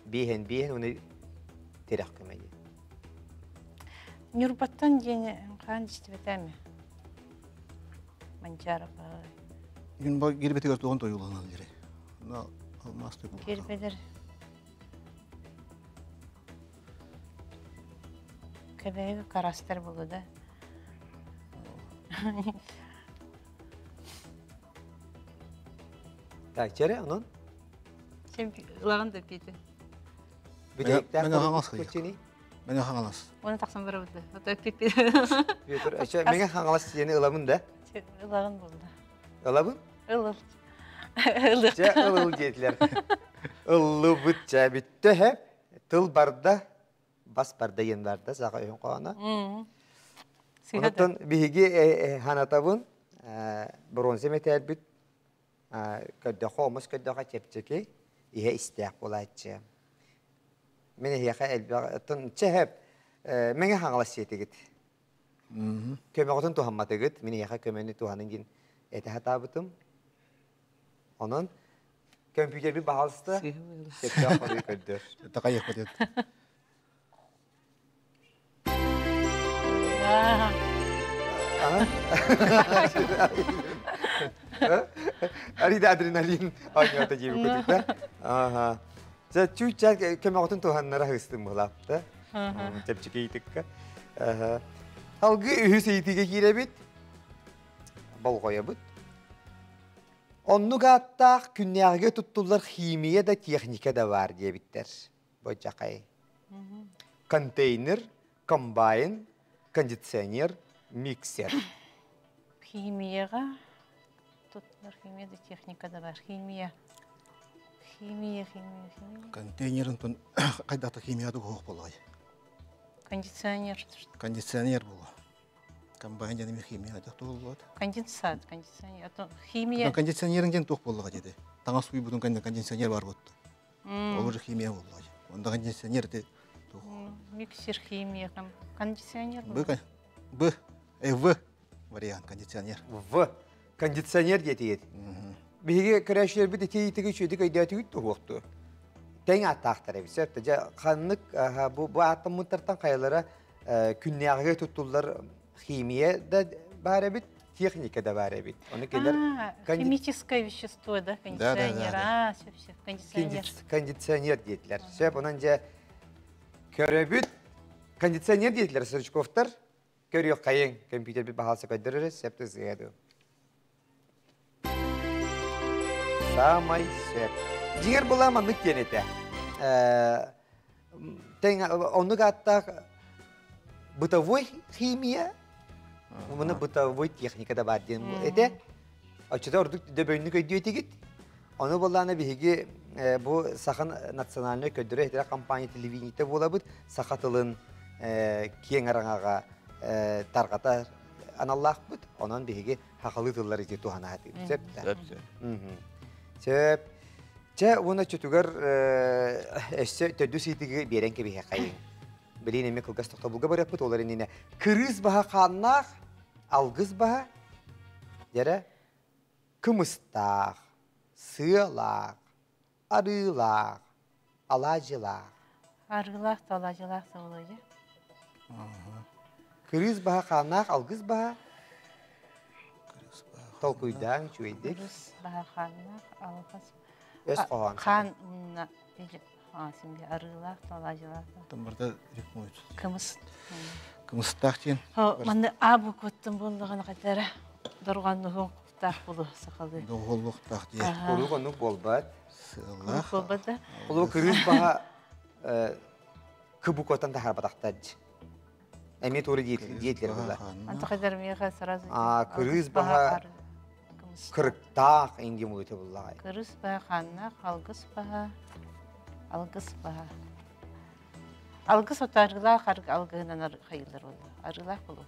Биэһэн биэһэн уну тирэх көмө диэн. Ньурбаттан диэни хаан истибэтээми? Манчаары баай. Ньурба гербетигэр тугун тойууланал дири. Алмаас Гербедер Кэбээги карастар болу да. Так, чэрэ, онон? Сен ылаҕын да пиити. Бүтэһиктээх Мэҥэ Хаҥалас куччини? Мэҥэ Хаҥалас. Оны тахсан барабыт да. Ото пиппи. Петр, өчө Мэҥэ Хаҥалас сиэни ылабын да? Ылаҕын булда. Ылабын? Ыл ыл. Чэ, ыл ыл диэтилэр. Ыллыбыт чэ бүттэ һэ. Тыл барда, бас барда диэн барда саха өйүн хоһооно. Онтон биһиги ханатабын бронза мэтээлбит көрдөхө омус көрдөхө чэпчэки иһэ истээх буолааччы. Мин эһиэхэ элбэх чэһэп Мэҥэ Хаҥалас сиэтигит. Көмөҕүтүн туһамматыгыт, мин эһиэхэ көмөнү туһанын диэн этэ сатаабытым. Онон көмпүүтэрбит баһаалыста сөптөөх хоруй көрдөр. Такайыахпыт ет. Арида адреналин оонньоото диэбит курдук да. Аха. Чэ чүүччэ көмөҕүтүн туһаннара хыстым буолаапта. Чэпчэки ыйытыкка. Алгы үһүс ыйытыыга киирэбит. Болҕойобут. Оннук ааттаах күннээҕигэ туттуллар химия да техника да баар диэбиттэр. Боччахай. Контейнер, комбайн, кондиционер, миксер. Химияҕа туттулар химия да техника да бар. Химия. Химия, химия, химия. Контейнерин тун хайдата химия тугу буолай. Кондиционер. Кондиционер буолу. Комбайн диэн химия хайдах туһуллуот. Конденсат, кондиционер. Химия. Кондиционерин диэн туох буоллаҕа диэти. Таҥас уйбутун кэннэ кондиционер бар буотта. Ол уже химия буоллаҕа. Онда кондиционер ти туох. Миксер химия, кондиционер. Б, Б, В. вариант кондиционер. В. Кондиционер диэтигит. Биһиги көрөөччүлэрбит ити итиги үчүгэйдик өйдөөтүгүт туһуохту. Тэҥ ааттаахтар эбит. Сөп дьэ ханнык бу бу ааттаммыттартан хайалара күннээҕигэ туттуллар химия да баар эбит, техника да баар эбит. Ону келер Химическое вещество, да, кондиционер. А, сөп, сөп, кондиционер. Кондиционер диэтилэр. Сөп, онон дьэ көрөбүт. Кондиционер диэтилэр Стручковтар. Көрүөххэйиҥ, компьютербит баһаалса көрдөрөр, сөп да дуу. Саамай сөп. Дьиҥэр была маннык диэн этэ. Тэҥ оннук ааттаах бытовой химия, муну бытовой техника да баар диэн этэ. Оччото ордук дөбөҥнүк өйдүө этигит. Ону буоллаана биһиги бу Саха национальнай көрдөрөр иһитиннэрэр компания телевидениетэ буолабыт. Саха тылын киэҥ араҥаҕа тарҕатар аналлаахпыт. Онон биһиги хахалыы тыллары ити туһана сатыыбыт. Сөп да? Сөп, сөп. Сөп. Чэ, уонна оччотугар өссө төрдүс ыйытыгы биэрэн кэбиһиэххэйиҥ. Билигин эмиэ кылгас тохтобулга барыахпыт, ол иннинэ кырыыс баһа хааннаах, алгыс баһа, дьэрэ, кымыстаах, сыалаах, арыылаах, алаадьылаах. Арыылаах да алаадьылаах да буолуо Кырыыс баһа хааннаах, алгыс баһа. Толкуйдааҥ үчүгэйдик. Кырыыс баһа хааннаах, алгыс. Өс хоһоон. Хаан арыылаах да алаадьылаах да. Там барда рифмует. Кымыс. Кымыстаах диэн. Манны а букваттан буоллаҕына хатара дорҕооннуһуҥ таах булу сахалыы. Доҕоллуохтаах диэн. Куруук оннук буолбат. Сыаллаах. Буолбат да. Улуу кырыыс баһа кыбукотан таһаарбатахтар. Эмиэ туора диэтилэр була. Антахайдар миэхэ сразу. А кырыыс баһа кырыктаах инди муйта буллаҕай. Кырыыс баһа ханнаах, алгыс баһа, алгыс баһа. Алгыс ото арыылаах алгыһынан хайыллар буолла. Арыылаах болу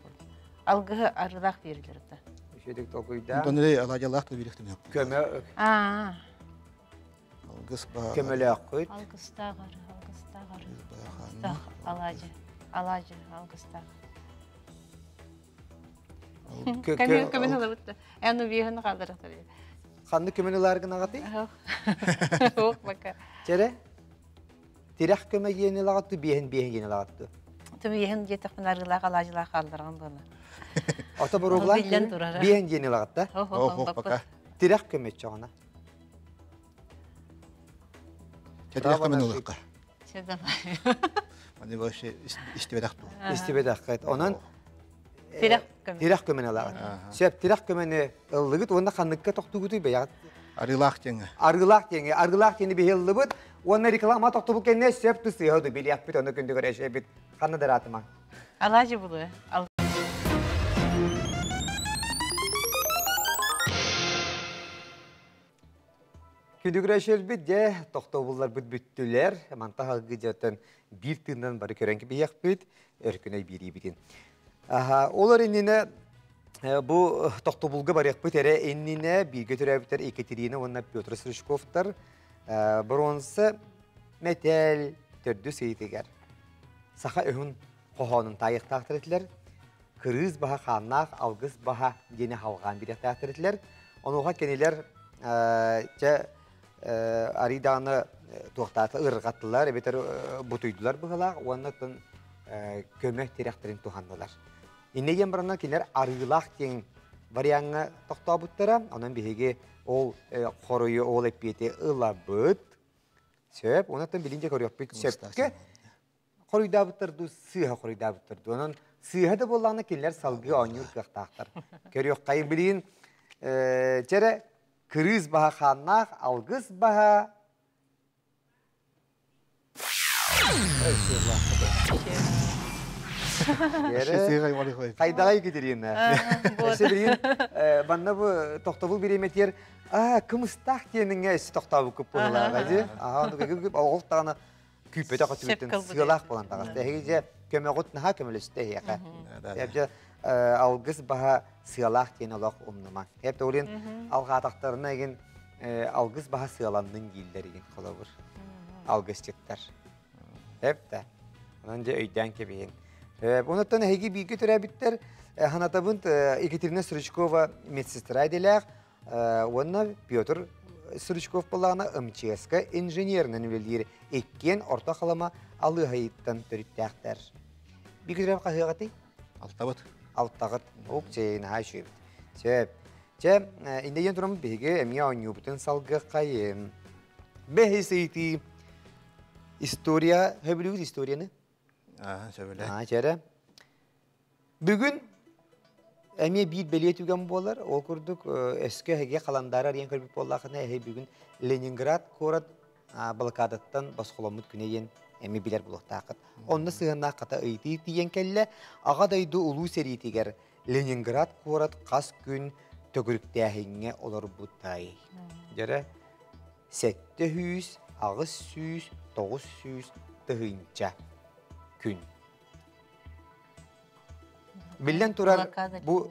Алгыһы арыылаах биэрилэр да. Үчүгэй толкуйда. Онтон эрэ алаадьалаах да биэриэхтэн Көмө Аа. Алгыс баһа. Көмөлөөххүт. Алгыстаах ары, алгыстаах ары. Алгыстаах алаадьы, алаадьы, алгыстаах. Көмө көмөн ылабыт да. Эн убиһын хаалдырахтар. Ханнык көмөнү ылааргын аҕатый? Ох, бака. Чэрэ? Тирэх көмө диэни ылаҕаттыы, биэһин биэһин диэни ылаҕаттыы? Биэһин диэтэхпин арыылаах алаадьылаах хаалларҕан буола. Ото боруобулаан Биллэн турар. Биэһин диэни ылаҕатта? Ох, пока. Тирэх көмө чоҕуна. Тирэх көмөнү ылыахха. Маны вообще истибэтэх дуу. Истибэтэххит. Онон Тирэх көмө. Тирэх көмөнү ылаҕыт. Сөп, тирэх көмөнү ыллыгыт уонна ханныкка тохтугутуй бэйэҕит? Арыылаах диэҥҥэ. Арыылаах диэҥҥэ. Арыылаах диэни биһи ыллыбыт уонна реклама тохтубут кэннэ сөп тысыһа ду билиэхпит ону күндүгэр эшэбит. Ханна дараатыма? Алаадьы булуо. Күндүгүрэ дьэ тохтобулларбыт бүттүлэр. Манта халгы дьэтэн биир тыыннан бары көрөн кэбиһиэхпит, өркүнэй биэриибитин. Аха, олор иннинэ бу тохтобулга барыахпыт эрэ иннинэ бииргэ төрөөбүттэр Екатерина уонна Петр Стручковтар бронза мэтээл төрдүс ыйытыгар саха өһүн хоһоонун таайыахтаахтар этилэр. Кырыыс баһа хааннаах алгыс баһа диэни халҕаан бириэхтээхтэр этилэр. Онуоха кинилэр чэ арыйдаҕына туохтаата ырҕаттылар эбэтэр бутуйдулар быһылаах уонна оттон көмө тирэхтэрин туһаннылар. Иннэ диэн бараннар кинилэр арыылаах диэн вариаҥҥа тохтообуттара. Онон биһиги ол хоруйу, ол эппиэти ылабыт. Сөп. Онон билин дьэ көрүөхпүт сөпкө. Хоруйдаабыттар дуу, сыыһа хоруйдаабыттар дуу. Онон сыыһа да буоллаҕына кинилэр салгыы оонньуур кыахтаахтар. Көрүөххэйин билигин чэрэ кырыыс баһа хааннаах, алгыс баһа Хайдаҕай Екатерина. Өссө билигин манна бу тохтобул бириэмэтигэр аа кымыстаах диэниҥҥэ өссө тохтообуккут быһыылааҕа дии. Аха оҕол даҕаны күүппэтэх өттүбүттэн сыалаах буолан таҕыста. Эһиги дьэ көмөҕүт наһаа көмөлөстө эһиэхэ. Дьэ алгыс баһа сыалаах диэн олох умнумаҥ. Эп олин алҕаатахтарына игин алгыс баһа сыаланнын дииллэр игин холобур. Алгысчыттар. Эп да. Онон дьэ өйдөөн кэбиһин. Онуттан эһиги бииргэ төрөөбүттэр Ханатабын Екатерина Стручкова медсестра идэлээх уонна Петр Стручков буоллаҕына МЧС-ка инженеринэн үлэлиир иккиэн Орто Халыма Алыһайыттан төрүттээхтэр. Бииргэ төрөөбүт хаһыаҕытый? Алтабыт. Алтаҕыт. Ок, чэй, наһаа үчүгэйбит. Сөп. Чэ, инде диэн туран биһиги эмиэ оонньуубутун салгыаххайын. Бэһис ыйытыы. История, сөбүлүүгүт историяны? Аа, сөбүлээ. Аа, чэрэ. Бүгүн эмиэ биир бэлиэ түгэн буолар. Ол курдук, өскө эһиги халандаары арыйан көрбүт буоллахына, эһи бүгүн Ленинград куорат блокадаттан босхоломмут күнэ диэн эмиэ билэр буолуохтааххыт. Онно сыһыаннаах хата ыйытыы тиийэн кэллэ. Аҕа дойду улуу сэриитигэр Ленинград куорат хас күн төгүрүктээһиҥҥэ олорбутай? Дьэрэ 700, 800, 900 тыһыынча күн. Биллэн турар, бу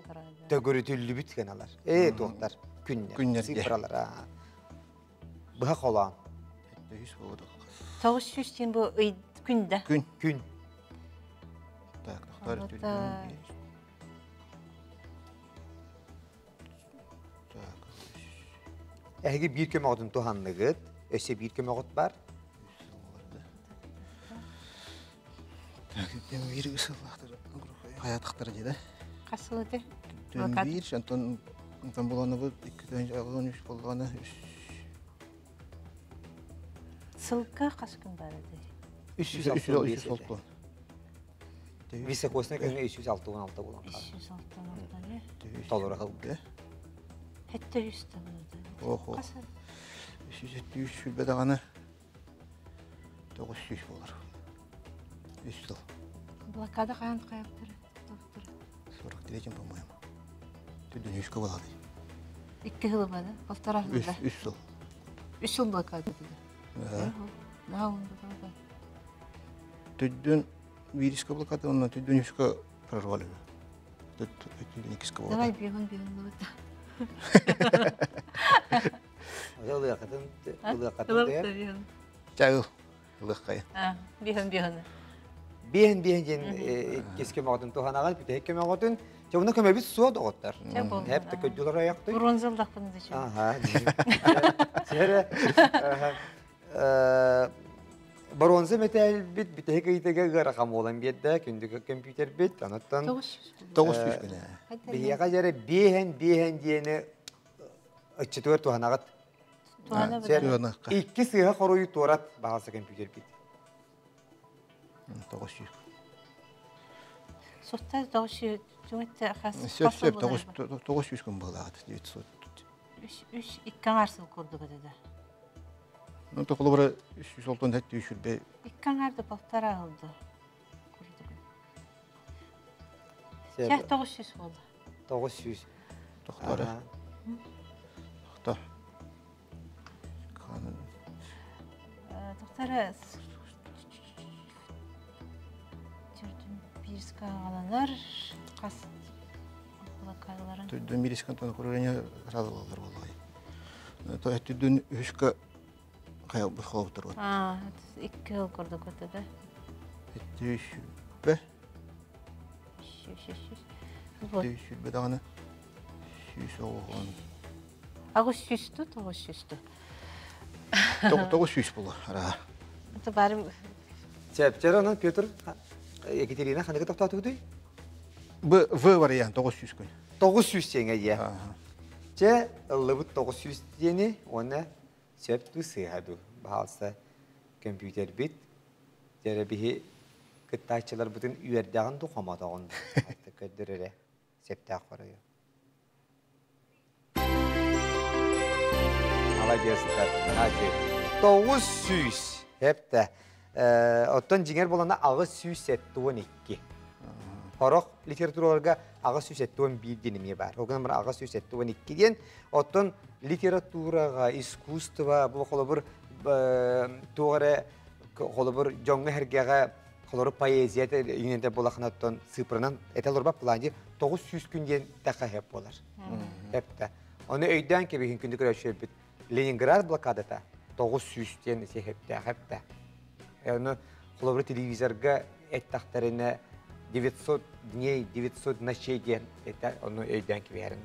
төгүрүтүллүбүт гыналар. Ээ, туохтар күннэр, Күннэр цифралар. Быһа холоон. 900 диэн бу ый күндэ. Күн. Күн. Так, тохтор Так. Эһиги биир көмөҕүтүн туһанныгыт, өссө биир көмөҕүт бар. Так, биир ысыллаахтар хаятахтара дии да. Хас сыл ити? Биир, онтон онтон буланыбыт 2 үс боллоҕуна үс Сылга хас күн бар ити? 365 366. Високосный күҥҥэ 366 булан хаалар. 366 Толору сылга. Хетте үс табылды. Охо. Хас 373 сүлбэ даҕаны 900 болар. Үс сыл. Блокада хаан хайаптары? Топтор. 43 по-моему. Түдүн үскө болады. Икки жыл бада, полтора Үс, жылда. үс сыл. Үс жыл блокада dedi. Да. Түдүн биирискэ блокада, онно түдүн үскө прорвали. Түдүн иккискэ Давай блокада. бегун бегун вот. Ылыакатын ылыакатын Бегун. Чагыл. Ылыққай. А, бегун бегун. Биэн биэн диэн иккис көмөҕүтүн туһанаҕын, бүтэһик көмөҕүтүн. Чэ, уна көмөбүт суо доҕоттор. Хеп да көддүлэр аяктый. Бронзалдақпын дече. Аха. Сэрэ бронза металбит бүтэһик ыйтыга ыарахан буолан биэрдэ, күндү компьютербит, онуттан 900 күнэ. биһиэхэ дьэрэ биэһэн биэһэн диэни ыччытыгар туһанаҕыт. Туһана Икки сыыһа хоруйу туорат баҕалса компьютербит. 900. Сухта 900 түңетте хас. Сөп сөп 900 күн буолаат 900. Үш үш икки аңар курдук да. Ну тоқлы 367 305. Икки аңарды полтора алды. Курдук. Чах 900 болды. 900. Тоқтары. Тоқта. Тоқтары Бирска аланар қас блокадаларын. Түрдөн бирискан тон көрөрөне разылалар болой. То түрдөн үскө кая бу хоптор вот. А, икки жыл курдук өтө да. Түшүбө. Вот. Түшүбө даганы. Сүүс оҕон. Агыс сүүстү, тоғыз сүүстү. Тоғыз сүүс болу ара. Это барым Чэпчер онон Петр Екатерина ханыгы тоқтатугуй? Б В вариант 900 күн. 900 теңге е. Чэ, ыллыбыт 900 диэни, оны сөп ту сыһаду. Баалса компьютер бит, жәрі биһи кыттааччылар бутун үөрдэҕин ду хомотоҕун көрдөрөрө септаах хоройу. Молодецтар. 900. Хепте. Оттон жиңер болана ағы сүүс сеттуон икки. Хорох литератураларга ағы сүүс сеттуон биир диэн бар. Огынан бар ағы сүүс сеттуон икки диэн. Оттон литератураға, искусство, бу холобур туғары холобур жоңга хергеға холору поэзия иненде болахына оттон цифрынан этел урбап планди 900 күн диэн таха хеп болар. Хепте. Оны өйдөн кебихин күндү көрөшөбүт. Ленинград блокадата 900 диэн хепте хепте. Оны холобур телевизорга эттахтарына 900 дней, 900 ночей диэн этэ, ону өйдөөн кэбиһэрин.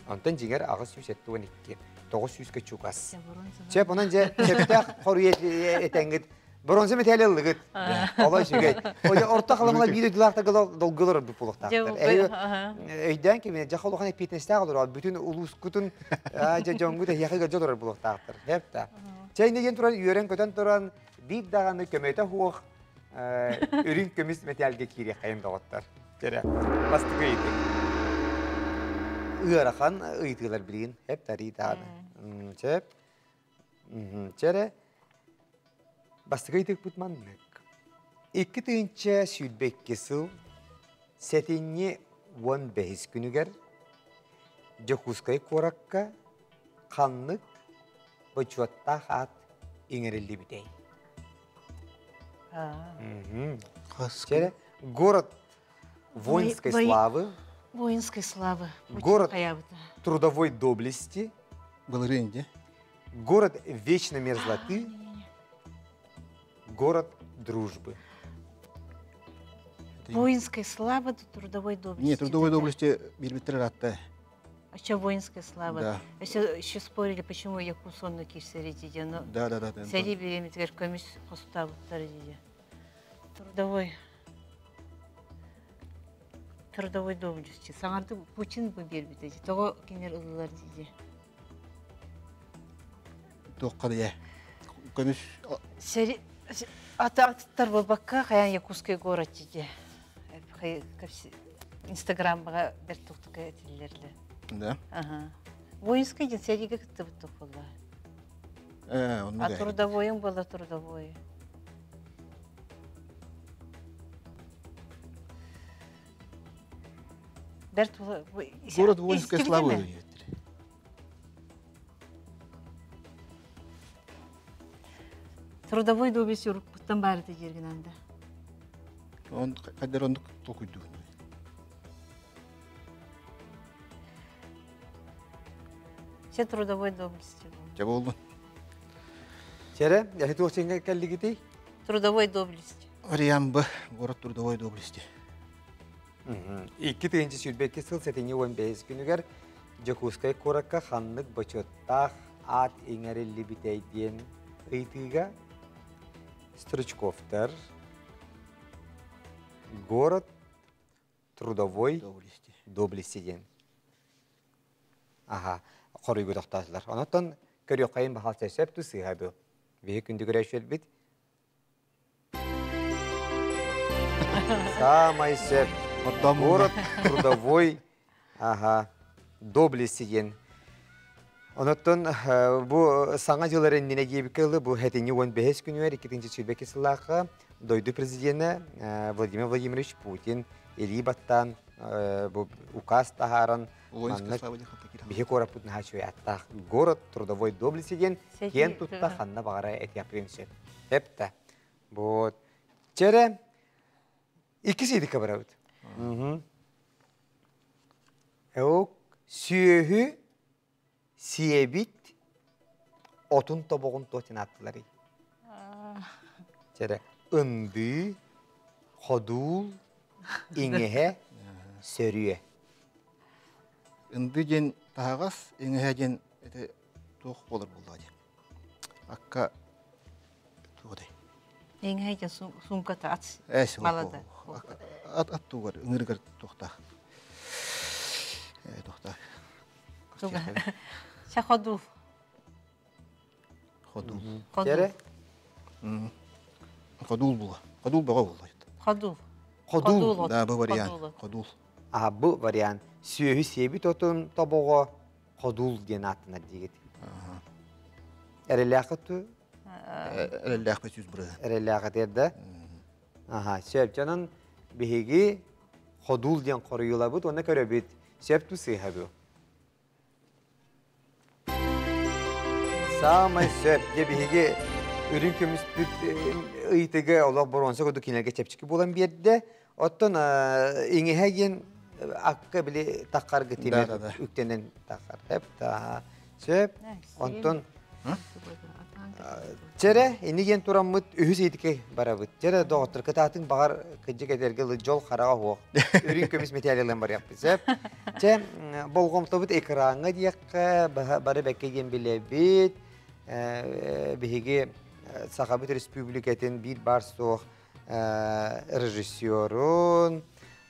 Онтон дьиҥэр 872, 900-ка чугас. Чеп, онон дьэ, сөптөөх хоруй этэҥҥит бронза металл ыллыгыт. Олой үчүгэй. Ой, орто халамала биир өйдүлаахтарга долгулар ордук буолуохтаахтар. Өйдөөн кэбине, дьэ холохан эппиэтинэстээх олорор, бүтүн улуускутун дьэ дьоҥҥут эһиэхэ гырдьа олорор буолуохтаахтар. Хэп да. Чэ, иннигин туран үөрэн-көтөн туран биир даҕаны көмөтө суох үрүҥ көмүс мэтээлгэ киириэххэйин доҕоттор. Кэрэ. Бастакы ыйытык. Ыарахан ыйытыылар билигин хэп тарии даҕаны. Чэп. Чэрэ. Бастакы ыйытыкпыт маннык. 2022 сыл сэтинньи 15 күнүгэр Дьокуускай куоракка ханнык бочуоттаах аат иҥэриллибитэй? Чэрэ, город воинской славы. Воинской славы. Город трудовой доблести. Былырыын Город вечной мерзлоты. Город дружбы. Воинской славы, трудовой доблести. Нет, трудовой доблести биирбиттэр атта. А что воинская слава? Да. Еще, еще спорили, почему якусонну киирсэри дии, но Да. сэрии бириэмэтигэр көмүс хостаабыттар дии. Трудовой трудовой доблести. Саҥарды Путин бу биэрбитэ дии. Тоҕо кинилэр ыллылар дии. Туохха да көмүс Сери аты атыттар буолбакка хайаан Якутский город дии. Инстаграммаҕа бэрт тухтука этиллэрлэ. Да. Ага. Воинскай диэн сэриигэ кыттыбыт буолла. Э, оннук А трудовойум была трудовой. Бэрт Город воинской славы. Трудовой доблесть уруккуттан баар этэ дииргин Он кадер оннук толкуйдугун. Все трудовой доблести. Дьэ буоллун. Чэрэ, яһи туох сиҥҥэ кэллигитий? Трудовой доблести. Вариант Б. Город трудовой доблести. 2022 сыл сэтинньи 15 күнүгэр Дьокуускай куоракка ханнык бочуоттаах аат иҥэриллибитэй диэн ыйытыыга Стручковтар город трудовой Доблести. доблести диэн аха хоруйгу тохтоотулар. Онон көрүөххэйин баһаалта сөп ту сыыһа бу. Биһи күндү көрөөччүлбүт Самай сөп. Город трудовой ага, доблести диэн. Онуттан бу саҥа дьыл эрэннинэ диэбиккэ ылы бу хэтинни 15 күнүгэр 2-сүүрбэки сыллаахха дойду президенэ Владимир Владимирович Путин илии баттаан бу указ таһааран Воинская маннык слава диэн хатта киирэн. биһи куораппыт наһаа үчүгэй аттаах город трудовой доблести диэн киэн тутта ханна баҕара этиэхпин сөп. Эптэ. Вот. Чэрэ иккис идикке барабыт. Эок сүөһү сиэбит отун тобоҕун туотин аттыларый. Чэрэ ындыы, ходуул, иҥэһэ, сөрүө. Ынды диэн таһаҕас, иҥэһэ диэн это туох буолар буоллаҕа диэн. Акка туох Иҥэһэ диэн суумката ат Эс малада. Ат ат тугар, ыҥырыгар туохтаах. Э, туохтаах. Ча ходул. Ходул. Чэрэ Ходул була. Ходул бөҕө буолла. Ходул. ходуул. Да, бу вариант. Ходул. А бу вариант. Сүөһү сиэбит отун тобоҕо ходуул диэн ааттанар диигит. Эрэлээххит ту? Эрэллээхпит сүүс бырыһы. Эрэлээххит эрдэ. Аха, сөп. Дьонун биһиги ходуул диэн хоруйулабыт уонна көрөбүт. Сөп ту сыыһа бу. Саамай сөп. Дьэ биһиги үрүҥ көмүспүт ыйытыгы олох боруонса курдук кинилэргэ чэпчэки буолан биэрдэ. Оттон иҥэһэ диэн акка били таххаргы тимир үктэнэн таххар. Эп, сөп. Онтон Чэрэ, ини диэн тураммыт үһүс ыйытыкка барабыт. Чэрэ, доҕоттор, кытаатыҥ баҕар кырдьык этэргэ дылы дьол хараҕа суох. Үрүҥ көмүс мэтээли ылан барыахпыт сөп. Чэ, болҕомтобут экраҥҥа диэххэ, бары бэккэ диэн билэбит. Биһиги Сахабыт Республикатын биир баар суох режиссерун,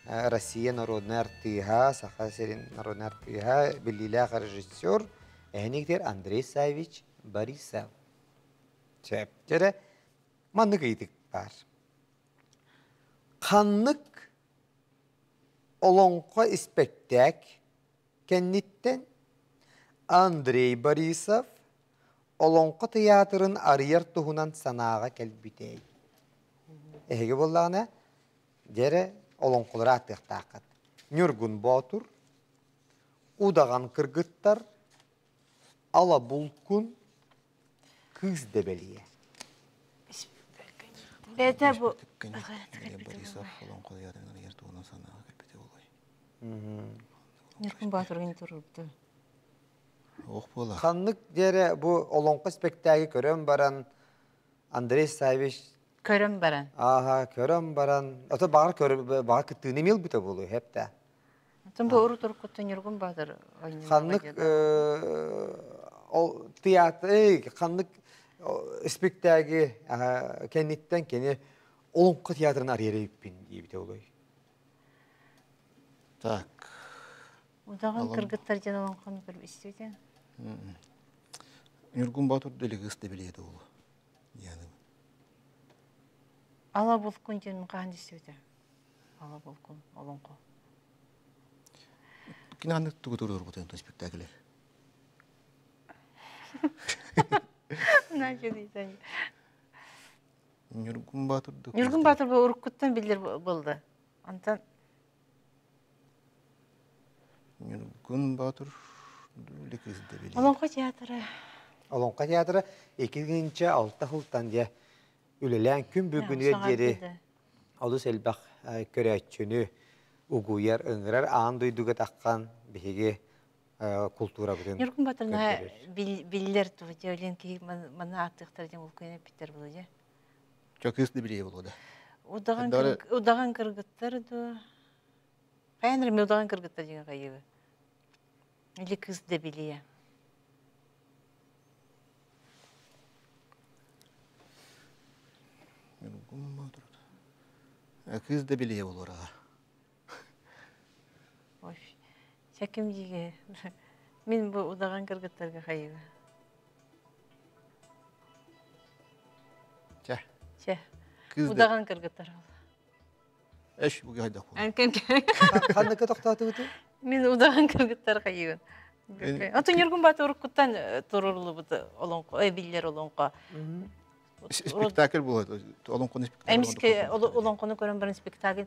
Россия народнай артыыһа, Саха сирин народнай артыыһа, биллиилээх режиссер эһиниктэр Андрей Савич Борисов. Сөп. Дьэрэ, маннык ыйытык баар. Ханнык олоҥхо испэктээк кэнниттэн Андрей Борисов Олоҥхо тыйаатырын арыйар туһунан санааҕа кэлбитэй? Эһиги буоллаҕына, дьэрэ олоҥхолору ааттыахтааххыт. Ньургун Боотур, Удаҕан кыргыттар, Ала Булкун, Кыыс Дэбэлийэ. Бэйэтэ бу Борисов олоҥхо тыйаатырын арыйар туһунан санааҕа кэлбитэ буолуой? Ньургун Боотургун туруорбута. Ох буола. Ханнык диэри бу олоҥхо спектаклы көрөн баран Андрей Савич Көрөн баран. Ааха, көрөн баран, ото баҕар көр баҕар кыттыыны эмиэ ылбыта буолуо хэп да. Оттон бу урут уруккуттан Ньургун Баатыр Ханнык ол театр ханнык спектаклы кэнниттэн кини олоҥхо театрын арыйар эбиппин диэбитэ буолуой. Так. Удаҕан кыргыттар диэн олоҥхону көрүп истибитиҥ? Ньургун Боотур дэлэгыс дэбилиэтэ буолуо. Дианым. Ала булкун диэн хаһан истибитэ? Ала булкун олоҥхо. Кини ханнык тугу туруорбутун спектакль? Ньургун Боотур Ньургун Боотур бу уруккуттан биллэр буолда. Онтон Ньургун Боотур Олоҥхо театра. Олоҥхо театра 2006 сылтан дьэ үлэлээн күн бүгүнүгэр диэри олус элбэх көрөөччүнү угуйар, ыҥырар аан дойдуга таххан биһиги култуурабытын Ньургун Боотур биллэр туһа киһи манна ааттыахтара диэн булкуйан эппиттэр буолуо дьэ. Чо кыыс да билиэ буолуо да. Удаҕан кыргыттар дуо? Хайан эрэ удаҕан кыргыттар диэн хайыыбы. Или кыыс да билиэ. Кыыс да билиэ буолуо аҕа. Ой, чэким диигэ. Мин бу удаҕан кыргыттарга хайыыбы. Чэ. Чэ. Удаҕан кыргыттар. Эш буги хайдах Ханныка тохтоотубуту? Мин удаҕан кыргыттар хайыыбын. Атын Ньургун Баатыр уруккуттан турурулубут олоҥхо, биллэр олоҥхо. Спектакль буолар, олоҥхону спектакль. Эмискэ олоҥхону көрөн баран спектакль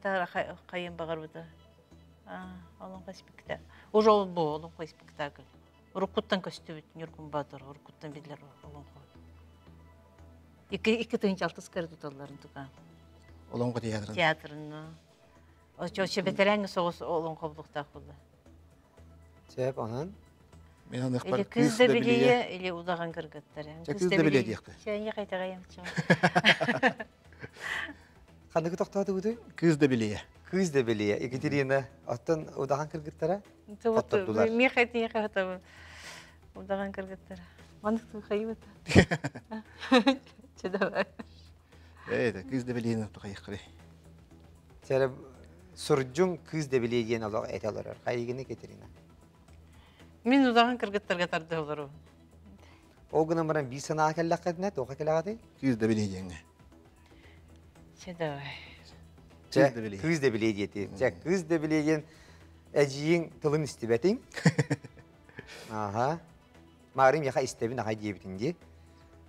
хайын баҕарбыта. Олоҥхо спектакль. Уже ол бу олоҥхо спектакль. Уруккуттан көстүбүт Ньургун Баатыр, уруккуттан биллэр олоҥхо. Икки тыһыынча алтыс кэрэ туталларын тука. Олоҥхо театрын. Театрын. Очо бэтэрээн соҕус олоҥхо булуктаах буолла. Сөп, онон? Мен аныхпар Или кыз да билие, или удаҕан кыргыттар. Кыз да билие диэххэ. Чэ, кайтаҕайым. Ханныгы тохтоотубутуй? Кыз да билие. Кыз да билие. Екатерина, оттон удаҕан кыргыттара? Хоттордулар. Миэхэ тиэхэ хатабын. Удаҕан кыргыттара. Маннык хайыбыт. Чэ давай. Ээ, кыз да билиэн хайыххары. Сэрэ сурдьуҥ кыыс да билиэ диэн олох этэ олорор. Хайыгыны Екатерина? Мин удаҕан кыргыттарга тардыһа олоробун. Ол гынан баран биир санаа кэллэххитинэ, туохха кэлэҕитий? Кыыс да билиэ диэҥҥэ. Чэ давай. Чэ, кыыс да билиэ диэти. Чэ, кыыс да билиэ диэн эдьиийиҥ тылын истибэтиҥ. Аха. Маарыҥ миэхэ истэбин аҕай диэбитин дии.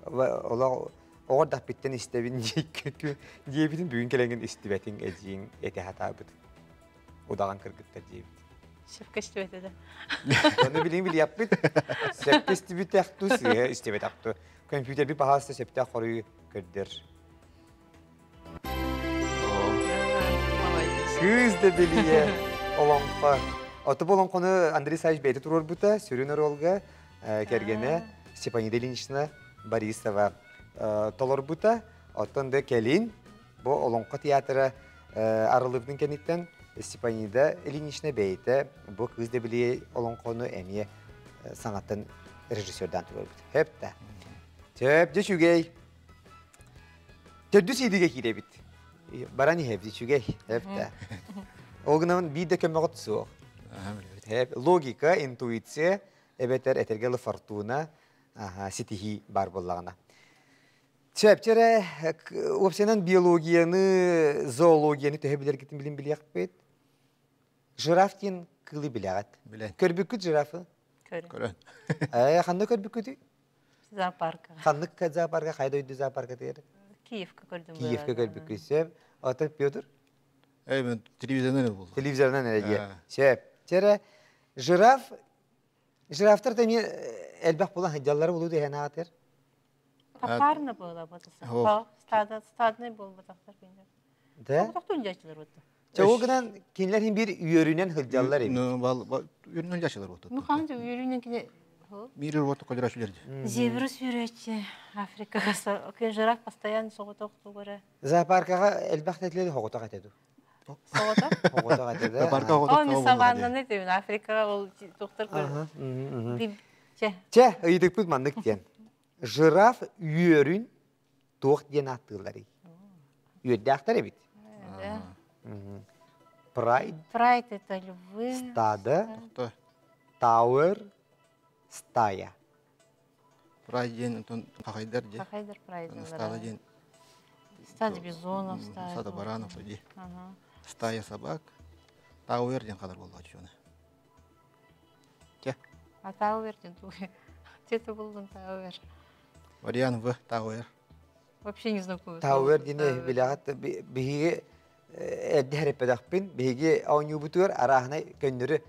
Олох оҕо эрдэхпиттэн истэбин диэбитин бүгүн кэлэҥҥин истибэтиҥ эдьиийиҥ этэ сатаабыт. Удаҕан кыргыттар диэбит. Сөпкө истибэтэ да. Ону билигин билиэхпит. Сөпкө истибитэх ту, сыыһа истибэтэх ту. Компьютерби паһаалыста сөптөөх хоруйу көрдөр. Кыыс да билиэ олоҥхо. Ото бу олоҥхону Андрей Савич бэйэтэ туруорбута, сүрүн оруолга кэргэнэ Степанида Ильинична. Борисова толорбута. Оттон да кэлин бу Олоҥхо театра арыллыбытын кэнниттэн Степанида Ильинична бэйэтэ бу Кыыс Дэбилиэй олоҥхону эмиэ саҥаттан режиссердаан туруорбут. Хөп да. Сөп, дьэ үчүгэй. Төрдүс иидигэ киирэбит. Баран иһэбит үчүгэй. Хөп да. Ол гынан биир да көмөҕүт суох. Логика, интуиция, эбэтэр этэргэ дылы фортуна, ситиһии баар буоллаҕына. Чэпчэрэ уопсайынан биологияны, зоологияны төһө билэргитин билин билиэхпит. Жираф диэн кыылы билэҕит. Билэн. Көрбүккүт жирафы? Көрөн. Ээ, ханна көрбүккүтүй? Зоопарка. Ханнык зоопарка, хайа дойду зоопаркатыгар? Киевка көрдүм. Киевка көрбүккүт сөп. Оттон Петр? Э, мен телевизорынан эрэ буолла. Телевизорынан эрэ дии. Сөп. Чэрэ, жираф Жирафтар да эмиэ элбэх буолан сылдьаллара буолуо диэн аатыр. Папарна буола буолла. Стада стадный буолбатахтар кинилэр. Да? Тоқтун дьачылар вот. Чэ ол гынан кинилэр хин биир үөрүнэн сылдьаллар эбит. Үөрүнэн дьачылар вот. Ну хаан үөрүнэн кини Мир вот колерачулер. Зебра сүүрээччи Африкаға жираф постоянно соҕотох тугара. Зоопаркаҕа элбэх тэтилери хоҕотох этэ дуу. Соҕотох? Хоҕотох этэ да. Зоопарка хоҕотох О, мен саваннаны этебин. Африкаҕа ол тухтар Чэ. Чэ, ыйытыкпыт маннык диэн. Жираф үөрүн туох диэн ааттыылларый? Үөрдээхтэр эбит. Прайд. Прайд это львы. Стадо. Тауэр. Стая. Прайд диэн онтон хахайдар дии. Хахайдар прайд. Стадо диэн. Стадо бизонов, стая. Стадо баранов дии. Стая собак. Тауэр диэн халар буолла чуона. Чэ. А Тауэр диэн тугу? Где-то булдум Тауэр. Вариант В Тауэр. Вообще не знакомый. Тауэр диэни билэҕит биһиги эрдэ хэриппэтэхпин биһиги оонньуубутугар арааһынай көннөрү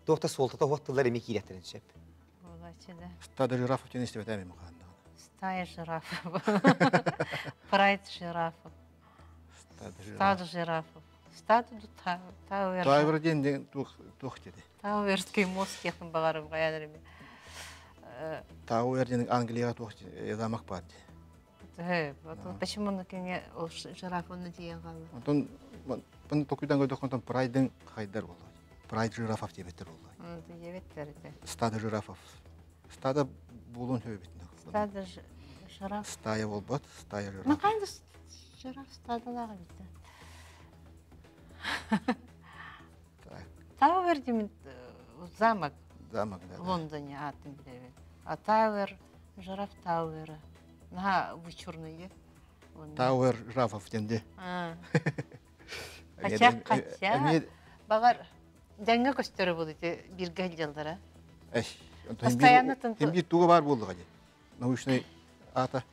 туох да суолтата суох тыллар эмиэ киириэхтэрин сөп. Буолааччы да. Стадо жирафов диэн истибэтэ эми махаандаҕына. Стая жирафов. Прайд жирафов. Стадо жирафов. Стадо Тауэр. Тауэр диэн туох диэти? Тауэрский мост диэхпин баҕарым хайаан эми. Тауэр диэн Англияҕа туох замок баар дии. Почему кини ол жираф онно тиийэн хаалла? Онтон маны токуйдан көрдөххө онтон прайдын хайдар буолла. Прайд жирафов диэбиттэр буолла. Диэбиттэр этэ. Стадо жирафов. Стадо буолуон сөбүт. Стадо жираф. Стая буолбат, стая жираф. Ну қайда жираф стадалағы битті. Тауэр деймін замок. Замок, да. В Лондоне атын билебин. А Тауэр, жираф Тауэра. Наһаа вычурный Тауэр жирафов диэн Хотя, хотя, баҕар дьаҥҥа көстөрө буолу ити бииргэ сылдьаллара. Постоянно Тимбир туга бар буоллаҕа дии. Научный аата.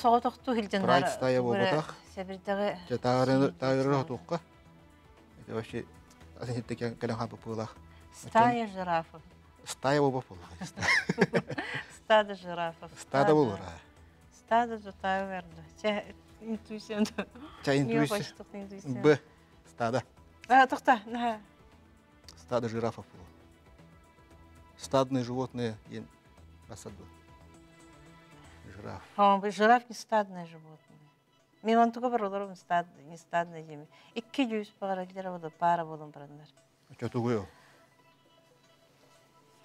Соҕотохтуу сылдьаннар. Прайд стая буолбатах. Сэбирдэҕи. Дьэ тааҕыры хотуохха. Это вообще атын кэлэн хааппыппылаах. Стая жирафов. Стая буолбат буоллаҕа. Стадо жирафов. Стадо буолар. Стадо жутаю верно. Чэ, интуиция. Чэ, интуиция. Б. Стадо. А, тоқта. На. Стадо жирафов было. Стадные животные басаду. Жираф. О, жираф не стадное животное. Мен онтуга бар олорум стад, не стадное деме. Икки жүз бағаралар пара болон барандар. Чотугуйо.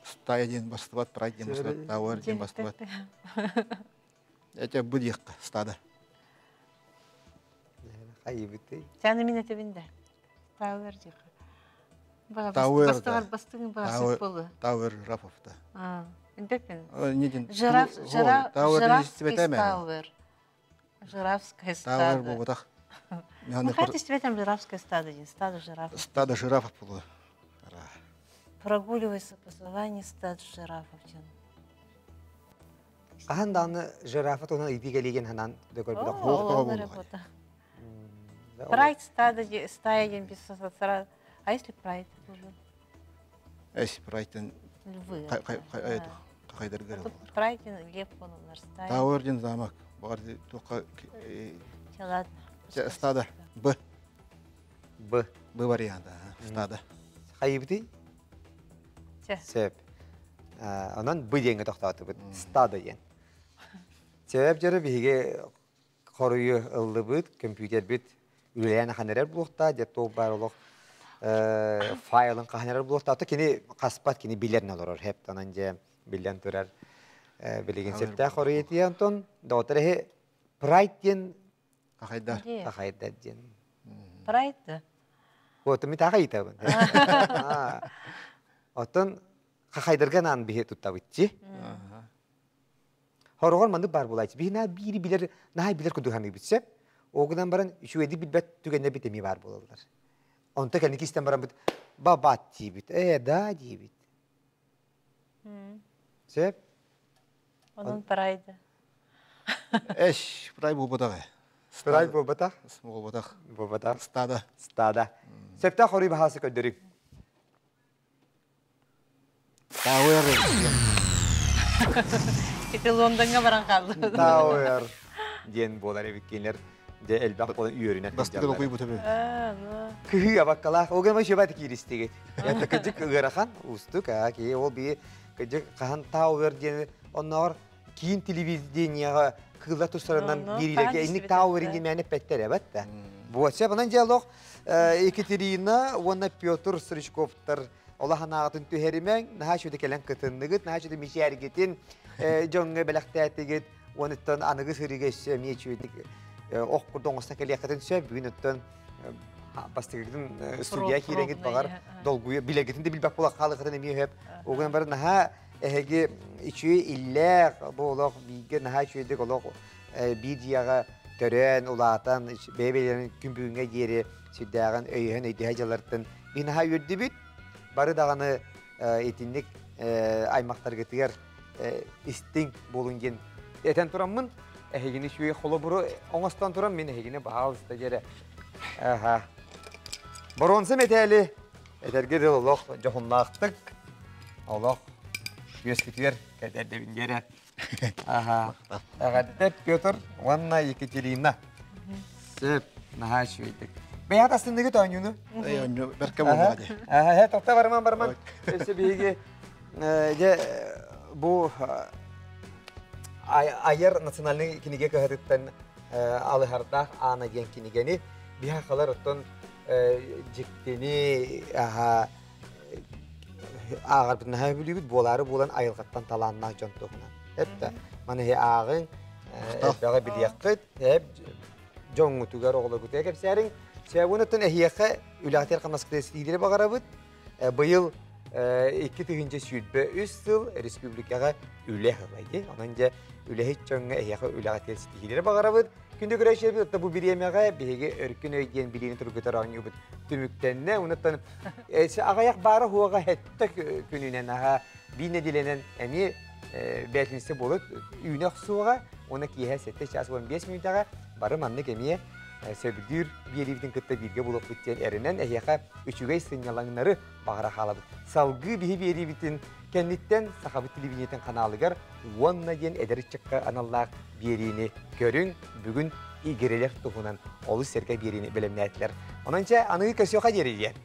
Стая диэн бастыбат, прайд диэн бастыбат, тауэр диэн бастыбат. Это бу диэххэ стада. Хайыбыты. Саны мин этебин да. Тауэр диэххэ. Тауэр Бастыгар бастыгын баасып болу. Тауэр жирафов да. Интеппин. Неден. Жираф, жираф, жирафский тауэр. Жирафское стадо. Тауэр буолбатах. Ну, хайт истибетем жирафское стадо диэн, стадо жирафов. Стадо жирафов болу. Прогуливайся по саванне стадо жирафов диэн. Хаһан даҕаны жирафа туһунан ыйытыы кэлиигин санаан да көрбөтөх. Прайд стадо стая диэн без А если прайд тоже? Эс прайдтан Львы. Хайдаргар. Прайд лев болалар стая. Тауэр диэн замок. Баар туохха Ладно. Стадо. Б. Б. Б варианта. Стадо. Хайыбытый? Сөп. Онон Б диэҥҥэ тохтоотубут. Стадо диэн. Себеп дьөрө биһиги хоруйу ыллыбыт, компьютербит үлэлээн ахан эрэр буолуохтаах, дьэ туох баар олох файлын хаһан эрэр буолуохтаах. Кини хаспат, кини билэрин олорор хэп онон дьэ биллэн турар билигин сөптөөх хоруй этиэ онтон доҕоттор эһи прайд диэн Хахайдар. Хахайдар диэн. Прайд да? Вот ми таха ыйтабын. Оттон хахайдарга наан биһи туттабытчы. Хороҕор маннык баар буолааччы. Биһи наа биири билэр, наһаа билэр курдук саныыбыт сөп. Ол гынан баран үчүгэйдик билбэт түгэннэр бит эмиэ баар буолаллар. Онто кэнники истэн бараммыт бабат диибит, ээ да диибит. Сөп? Онон прайды. Эш, прай буолбатах. Прай буолбатах? Буолбатах. Буолбатах. Стада. Стада. Сөптөөх хоруй баһаасы көрдөрүҥ. Тауэр. Ити Лондоҥҥа баран хаалла. Тауэр диэн буолар эбит кинилэр дьэ элбэх буолан үөрүнэн Бастакы докуйбут эбит. Кыһыы абаккалаах. Ол гынан шөбат кииристигит. Это кыдьык ыарахан, уустук. Аа, кии ол бии кыдьык хаһан Тауэр диэн оннооҕор киин телевидениеҕа кыыллар тустарынан биэриилэргэ инник Тауэр диэн мээнэ эппэттэр эбэт да. Буотса банан диалог Екатерина уонна Петр Стручковтар олох анаҕытын түһэримэҥ, наһаа үчүгэй кэлэн кытынныгыт, наһаа үчүгэй мичээргитин дьоҥҥо бэлэхтээтигит, уонуттан аныгы сырыыга өссө эмиэ үчүгэйдик ох курдук оҥостон кэлиэххитин сөп, бүгүн оттон бастакытын студия киирэҥит баҕар долгуйа билэргитин да билбэт буола хаалыаххытын эмиэ сөп. Ол бары наһаа эһиги үчүгэй иллээх бу олох бииргэ наһаа үчүгэйдик олох биир дьиэҕэ төрөөн, улаатан, бэйэ-бэйэлэрин күн бүгүҥҥэ диэри сүрдээҕин өйөһөн өйдөһө дьаллартан би наһаа үөрдүбүт. Бары даҕаны итинник аймахтаргытыгар истиҥ буолун диэн этэн тураммын, эһигини үчүгэй холобуру оҥостон туран мин эһигини баһаалыста дьэрэ. Аха. Боруонса мэтээли этэргэ дылы олох дьоһуннаахтык олох үөскүтүгэр кэтэрдэбин дьэрэ. Аха. Эҕэрдэ Петр уонна Екатерина. Сөп, наһаа үчүгэйдик. Бэйэҕит астынныгыт оонньууну? Эй, оонньуу бэркэ буоллаҕа дии. Аха, тоқта барыман барыман. Өссө биһиги дьэ бу айар национальный кинигэ кыһатыттан алыһардаах Аана диэн кинигэни биһахалар оттон дьиктини аха ааҕарбытын наһаа сөбүлүүбүт буолаары буолан айылҕаттан талааннаах дьон туһунан. Эттэ маны ааҕыҥ, элбэҕи билиэххит, дьоҥҥутугар, оҕолоргутугар кэпсээриҥ. Сөбүн эһиэхэ үлэҕитигэр хамнаскытыгар ситиилэри баҕарабыт. Быйыл 2023 сыл республикаҕа үлэ сыла Онон дьэ үлэһит дьоҥҥо эһиэхэ үлэҕитигэр ситиһиилэри баҕарабыт. Күндү көрөөччүлэрбит бу бириэмэҕэ биһиги өркүн өй диэн билиини тургутар оонньуубут түмүктэннэ. Онуттан аҕыйах баара хуоҕа хэттэ күнүнэн аха биир нэдиэлэнэн эмиэ бээтинсэ буолут үүнэ охсуоҕа уонна киэһэ 7 час 15 мүнүүтэҕэ бары маннык эмиэ сөбүлүүр биэриибитин кытта бииргэ буолуохпут диэн эрэнэн эһиэхэ үчүгэй сынньалаҥнары баҕара хаалабыт. Салгыы биһи биэриибитин кэнниттэн Сахабыт телевидениетин ханаалыгар уонна диэн эдэр ыччакка аналлаах биэриини көрүҥ, бүгүн игирэлэр туһунан олус сэргэ биэриини бэлэмнээтилэр. Онон чэ, аныгы көсүөхэ диэри диэн.